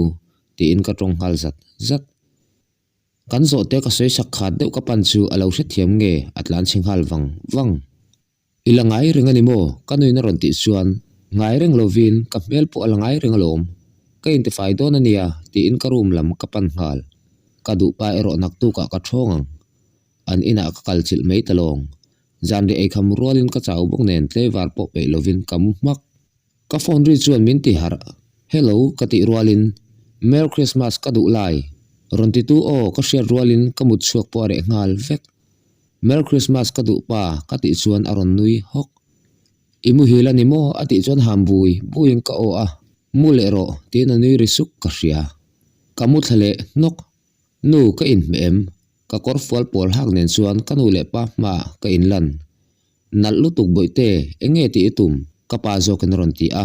tiin ka tawng nghal zat zat. Kan zawhte ka sawi sak khat deuh ka pan chu a lo hrethiam nge a tlan chhe nghal vang vang. I la ngai reng a ni maw? Ka nuin a rawn tih chuan ngai reng lovin ka hmel pawh a la ngai reng alawm. Ka intifai dawn a nia tiin ka room lam ka pan nghal. Ka duh pa erawh naktukah ka thawng ang. An inah ka kal chilh mai ta lawng. Zanri eikham rualin ka chau bawk nen tlaivar pawh peih lovin ka mu hmak. Ka phone ri chuan min ti harh. Hello ka tih rualin Merry Christmas ka duh lai rawn titu aw ka hriat rualin ka mut chhuak pawh a reh nghal vek. Merry Christmas ka duh pa ka tih chuan a rawn nui hawk. I muhil a ni maw a tih chuan ham bui buiin ka aw a, mu leh rawh tiin a nui ri suk ka hria. Ka mu thla leh hnawk. Nu ka inhmeh em? Ka kawr fual pawl hak nen chuan ka nu leh pa hmaah ka inlan. Nalh lutuk bawihte, eng nge tih i tum? Ka pa zawkin a rawn ti a.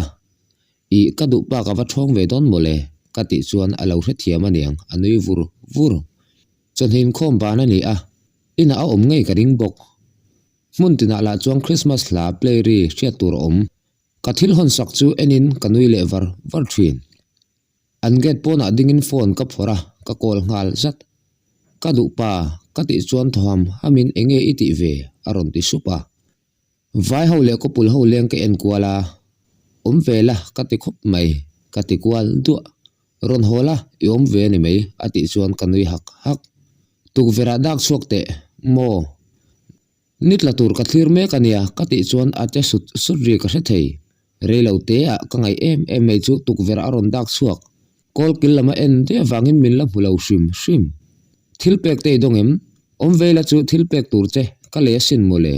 Ih, ka duh pa ka va ṭhawng ve dawn mawle, ka tih chuan a lo hrethiam aniang, a nui vur vur. Chawhni inkhawm ban a ni a, inah a awm ngei ka ring bawk. Hmun tinah lah chuan Christmas hla play ri hriat tur a awm. Ka thil hawn sak chu enin ka nui leh var var ṭhin. An gate pawnah dingin phone ka phawrh a, ka call nghal zat. Ka duh pa, ka tih chuan thawham hamin enge i tih ve? a rawn ti sup a. Vai ho leh kawpul ho leng ka en kual a, awm ve la ka ti khawp mai, ka ti kual duah. Rawn haw la, i awm ve a ni mai, a tih chuan ka nui hak hak. Tukverh ah dak chhuak teh, maw? Ni tla tur ka thlir mek a nia, ka tih chuan a che sut sut ri ka hre thei. Rei lo te ah ka ngaih em em mai chu tukverh a rawn dak chhuak. Kawl kil lam a en duai avangin min la hmu lo hrim hrim. Thil pek te i dawng em? Awm vei la chu thil pek tur che ka lei asin mawle.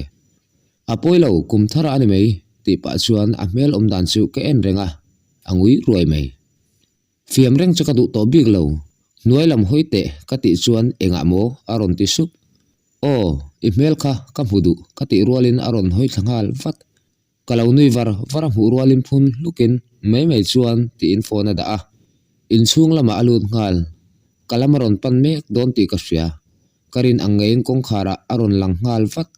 A pawi lo, kum thar a ni mai, tih pah chuan a hmel awm dan chu ka en reng a, a ngui ruai mai. Fiam reng chu ka duh tawh bik lo, hnuai lam hawi teh ka tih chuan engah maw a rawn ti sup. Aw, i hmel kha ka hmu duh ka tih rualin a rawn hawi thla nghal vat. Ka lo nui var var a hmuh rualin phun hlukin mai mai chuan tiin phone a dah a, inchhung lamah a lut nghal. Ka lam a rawn pan mek dawn tih ka hria. Ka rin ang ngeiin kawngkharah a rawn lang nghal vat.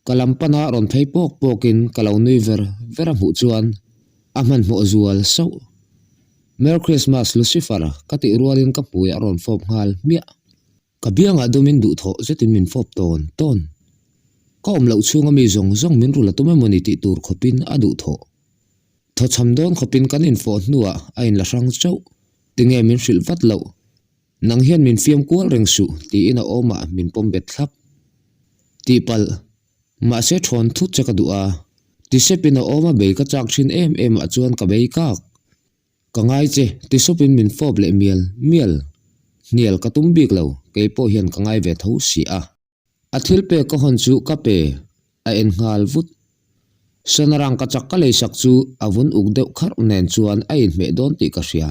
Ka lam pana rawn phei pawk pawkin ka lo nui ver ver a hmuh chuan a hmanhmawh zual sauh. Merry Christmas Lucifer ka tih rualin ka hmui a rawn fawp nghal hmiah. Ka biangah dumin duhthawh zetin min fawp tawn tawn. Ka awm loh chhunga mi zawng zawng min rul a tum emawni tih tur khawpin a duhthawh. Thawchham dawn khawpin kan infawh hnuah a inla hrang chauh. Tinge min hrilh vat loh? Nang hian min fiam kual reng suh tiin a awmah min pawm bet thlap. Tihpalh, mahse thawn thut che ka duh a. Tisepin a awma bei ka chak thin em em ah chuan ka bei kak. Ka ngai che, ti sawpin min fawp leh mial mial. Hnial ka tum bik lo, kei pawh hian ka ngai ve tho si a. A thil pek ka hawn chu ka pe, a en nghal vut. Sanarang ka chak ka leisak chu a vun uk deuh kharh nen chuan a inhmeh dawn tih ka hria.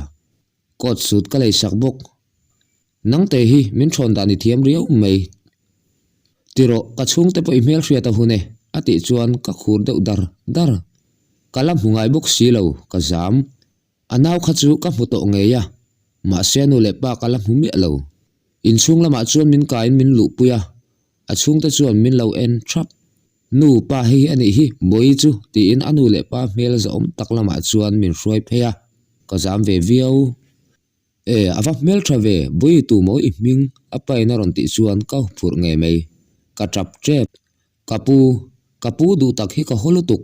Coat suit ka leisak bawk. Nangte hi min thawn dan i thiam riau mai. Ti rawh, ka chhungte pawh i hmelhriat a hun e, a tih chuan ka khur deuh dar dar. Ka la hmu ngai bawk si lo, ka zam. A nau kha chu ka hmu tawh ngei a, mahse a nu leh pa ka la hmu miah lo. Inchhung lamah chuan min kaiin min luhpui a, a chhungte chuan min lo en thap. Nu, pa hei hi a nih hi, Bawihi chu, tiin a nu leh pa hmel zahawm tak lamah chuan min hruai phei a, ka zam ve viau. E, a va hmel tha ve, Bawihi tu maw i hming? A pain a rawn tih chuan ka phurh ngei mai. Ka tap tep. Ka pu, ka pu duh tak hi ka haw lutuk.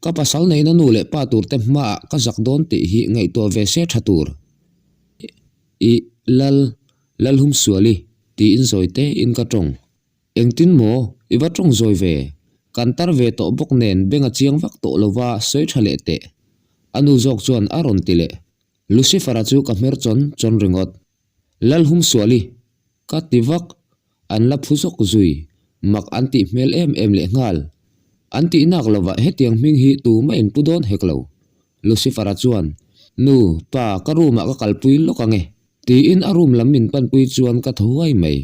Ka pasal neihna nu leh pa tur te hmaah ka zak dawn tih hi ngaihtuah ve se tha tur. I, Lal, Lalhumsuali, tiin zawi te in ka tawng. Engtin maw? I va tawng zawi ve. Kan tar ve tawh bawk nen beng a chiang vak tawh lova sawi tha leh teh. A nu zawk chuan a rawn ti leh. Lucifer-a chu ka hmer chawn chawn ringawt. Lalhumsuali, ka ti vak, an la phu zawk zui, mak an tih hmel em em leh nghal. An tih nak lovah hetiang hming hi tumah in pu dawn hek lo. Lucifer-a chuan, Nu, pa, ka room-ah ka kalpui lawk ang e, tiin a room lam min panpui chuan ka thaw huai mai.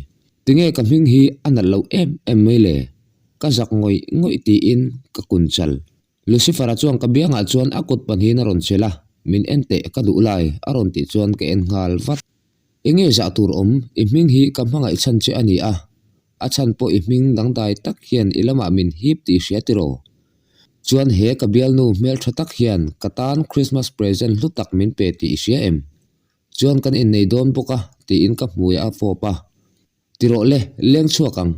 Tinge ka hming hi a nalh loh em em mai le? Ka zak ngawih ngawih tiin ka kun chal. Lucifer-a chuan ka biangah chuan a kut pahnihin a rawn chelh a, min en teh ka duh lai a rawn tih chuan ka en nghal vat. Enge zah tur awm, i hming hi ka hmangaih chhan che a ni a, a chhan pawh i hming dangdai tak hian i lamah min hip tih hria tiraw? Chuan he ka bialnu hmeltha tak hian ka tan Christmas present hlu tak min pe tih i hria em? Chuan kan innei dawn bawk a tiin ka hmui a fawp a. Ti rawh le, leng chhuak ang.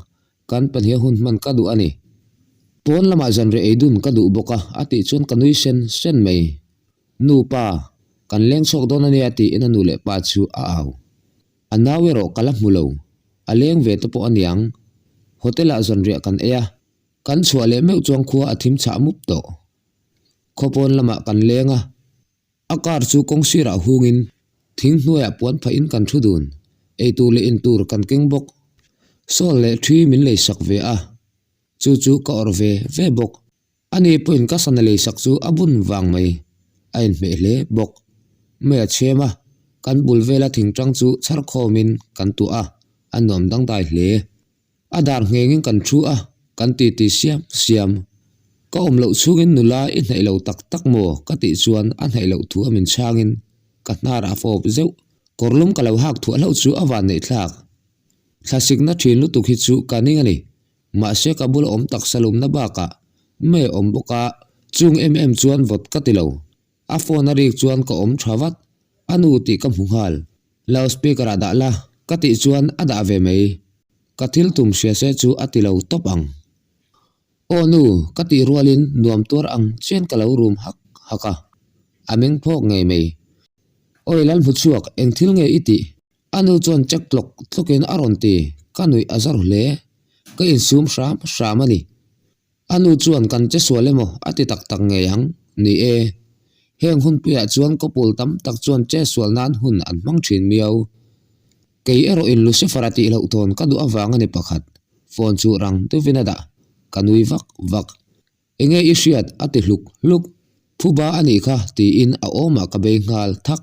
Kan pahniha hun hman ka duh a ni. Pawn lamah zanriah ei dun ka duh bawk a, a tih chuan ka nui sen sen mai. Nu pa, kan leng chhuak dawn a nia tiin a nu leh pa chu a au. A nau erawh ka la hmu lo. A leng ve te pawh a niang. Hotel ah zanriah kan ei a. Kan chhuah leh meuh chuan khua a thim chhah mup tawh. Khaw pawn lamah kan leng a. A car chu kawng sirah hungin thing hnuaiah puan phahin kan thu dun. Eitur leh intur kan keng bawk. Sawl leh thi min leisak ve a, chu chu ka awrh ve ve bawk. Ani pawhin ka sana leisak chu a bun vang mai. A inhmeh hle bawk. Mei a chhem a, kan bul vela thingtang chu chhar khawmin kan tuah a, a nuam dangdai hle. A dar nghengin kan thu a, kan titi siam siam. Ka awm loh chhungin nula i hnaih lo tak tak maw? ka tih chuan a hnaih loh thu a min chhangin ka hnar a fawp zeuh. Kawrlum ka lo hak thuah hlauh chu a van neih thlak. Thlasikna thin lutuk hi chu ka ning a ni. Mahse ka bula awm taksa lumna bakah mei a awm bawk a, chung em em chuan vawt ka ti lo. A phone a rik chuan ka awm tha vat, a nu tih ka hmu nghal. Loud speaker ah dah la, ka tih chuan a dah ve mai. Ka thil tum hria se chu a ti lo tawp ang. Aw nu, ka tih rualin nuam tuar ang chian ka lo rum hak hak a, a meng phawk ngei mai. Awi Lalhmuchhuak, eng thil nge i tih? A nu chuan check tlawk tlawkin a rawn ti, ka nuih a zar hle. Ka insum hram hram a ni. A nu chuan kan che sual emaw a ti tak tak ngei ang? Ni e. Heng hunpuiah chuan couple tam tak chuan che sual nan hun an hmang thin miau. Kei erawhin Lucifer a tih loh tawn ka duh avang a ni pakhat. Phone chu rang deuhin a dah. Ka nui vak vak. Enge i hriat? a ti hluk hluk. Phuba a nih kha tiin a awmah ka bei nghal thak.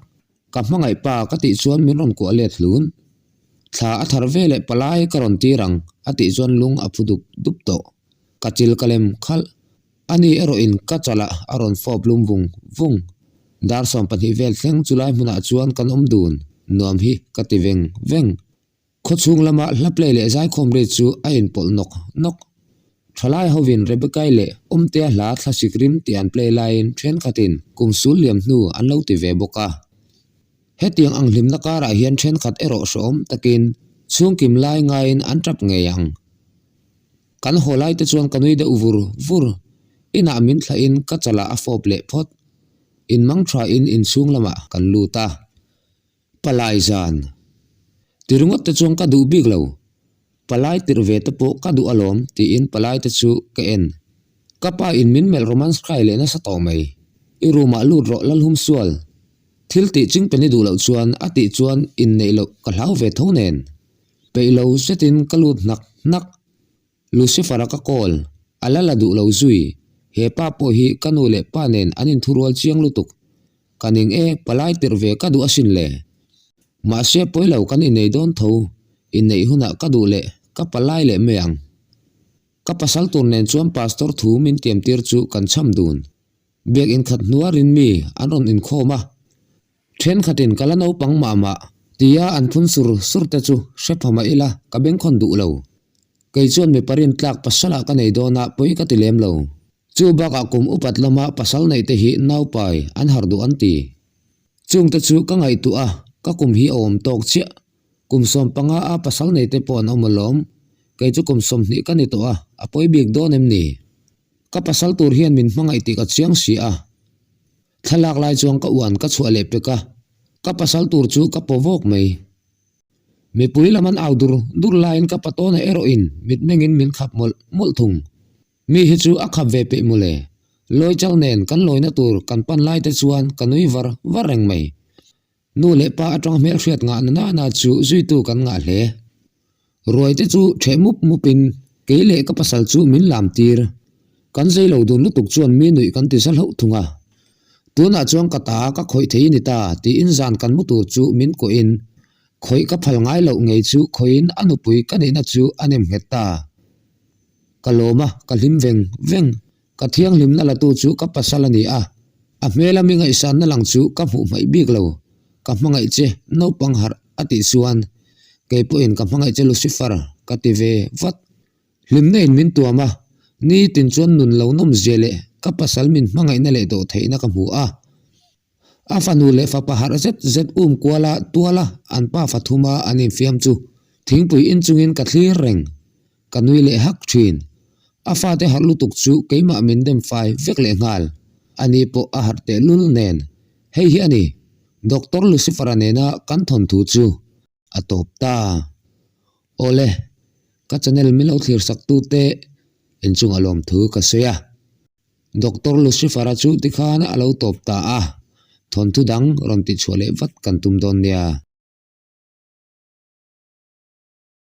Ka hmangaih pa ka tih chuan min rawn kuah let hlun. Thla a thar ve leh palai ka rawn tir ang a tih chuan lung a phu dup dup tawh. Ka chil ka lem khalh. Ani erawhin ka chalah a rawn fawp lum vung vung. Dar 12 vel thleng chulai hmunah chuan kan awm dun nuam hi ka ti veng veng. Khawchhung lama hla play leh zaikhawm ri chu a inpawlh nawk nawk. Thalai hovin Rebecca-i leh Awmtea hla thlasik rim tih an play laiin thenkhatin kum sul liam hnu an lo ti ve bawk a. Hetiang ang hlimna karah hian thenkhat erawh hrehawm takin chhungkim lai ngaiin an tap ngei ang. Kan haw lai te chuan ka nui deuh vur vur. Inah min thlahin ka chalah a fawp leh phawt. Inmang thain inchhung lamah kan lut a. Palai zan. Ti ringawt te chuan ka duh bik lo. Palai tirh ve te pawh ka duh alawm tiin palai te chu ka en. Ka pa in min melh romance hrai leh nasa tawh mai. I room ah lut rawh Lalhum sual. Thil tih ching pen i duh loh chuan a tih chuan inneih loh ka hlau ve tho nen. Peih lo zetin ka lut hnak hnak. Lucifer-a ka call, a la la duh lo zui. He pa pawh hi ka nu leh pa nen an inthurual chiang lutuk. Ka ning e, palai tirh ve ka duh asin le. Mahse pawi lo kan innei dawn tho, inneih hunah ka duh leh ka palai leh mai ang. Ka pasal tur nen chuan pastor thu min tiam tir chu kan cham dun. Biak inkhat hnuarin mi an rawn inkhawm a. Thenkhatin ka la naupang mah mah tia an phun sur sur te chu hre pha mah ila ka bengkhawn duh lo. Kei chuan mipa rintlak pasalah ka nei dawn a pawi ka ti lem lo. Chu bakah kum upat lama pasal neih te hi naupai an harh duh an ti. Chungte chu ka ngaihtuah a, ka kum hi a awm tawk chiah. Kum 15 a pasal nei te pawh an awm alawm. Kei chu kum 20 ka ni tawh a, a pawi bik dawn em ni? Ka pasal tur hian min hmangaih tih ka chiang si a. Thlalak lai chuan ka uan ka chhuah leh pek a, ka pasal tur chu ka paw vawk mai. Mipui lam an au dur dur laiin ka patawna erawhin mitmengin min khap mawlh mawlh thung. Mi hi chu a khap ve peih mawle. Lawi chal nen kan lawina tur kan pan lai te chuan ka nui var var reng mai. Nu leh pa atang hmelhriat ngah na nana chu zuitu kan ngah hle. Ruai te chu ṭheh mup mupin kei leh ka pasal chu min lam tir. Kan zei lo dun lutuk chuan mi nuih kan ti za hlauh thung a. Tunah chuan ka ta ka khawih thei ni ta tiin zan kan mu tur chu min kuahin khawih ka phal ngai loh ngei chu khawihin a nupui ka nihna chu a nem nghet ta. Ka lawm a, ka hlim veng veng. Ka thianghlimna latu chu ka pasal a ni a, a hmela mi ngaihsanna lang chu ka hmuh hmaih bik lo. Ka hmangaih che, naupang harh a tih chuan kei pawhin ka hmangaih che Lucifer ka ti ve vat. Hlimna in min tuam a, nitin chuan nun lo nawm zia leh ka pasal min hmangaihna leh dawh theihna ka hmu a. A fanu leh fapa harh zet zet um kuala tuala an pa fathuma an infiam chu thingpui inchungin ka thlir reng. Ka nui leh hak thin. A fate harh lutuk chu keimah min dem fai vek leh nghal. Ani pawh a harh tehlul nen. Hei hi a ni, Doctor Lucifer-a nena kan thawnthu chu a tawp ta. Awle, ka channel min lo thlir sak tute inchungah lawmthu ka sawi a. Doctor Lucifer-a chu tikhan a lo tawp ta a. Thawnthu dang rawn tihchhuah leh vat kan tum dawn nia.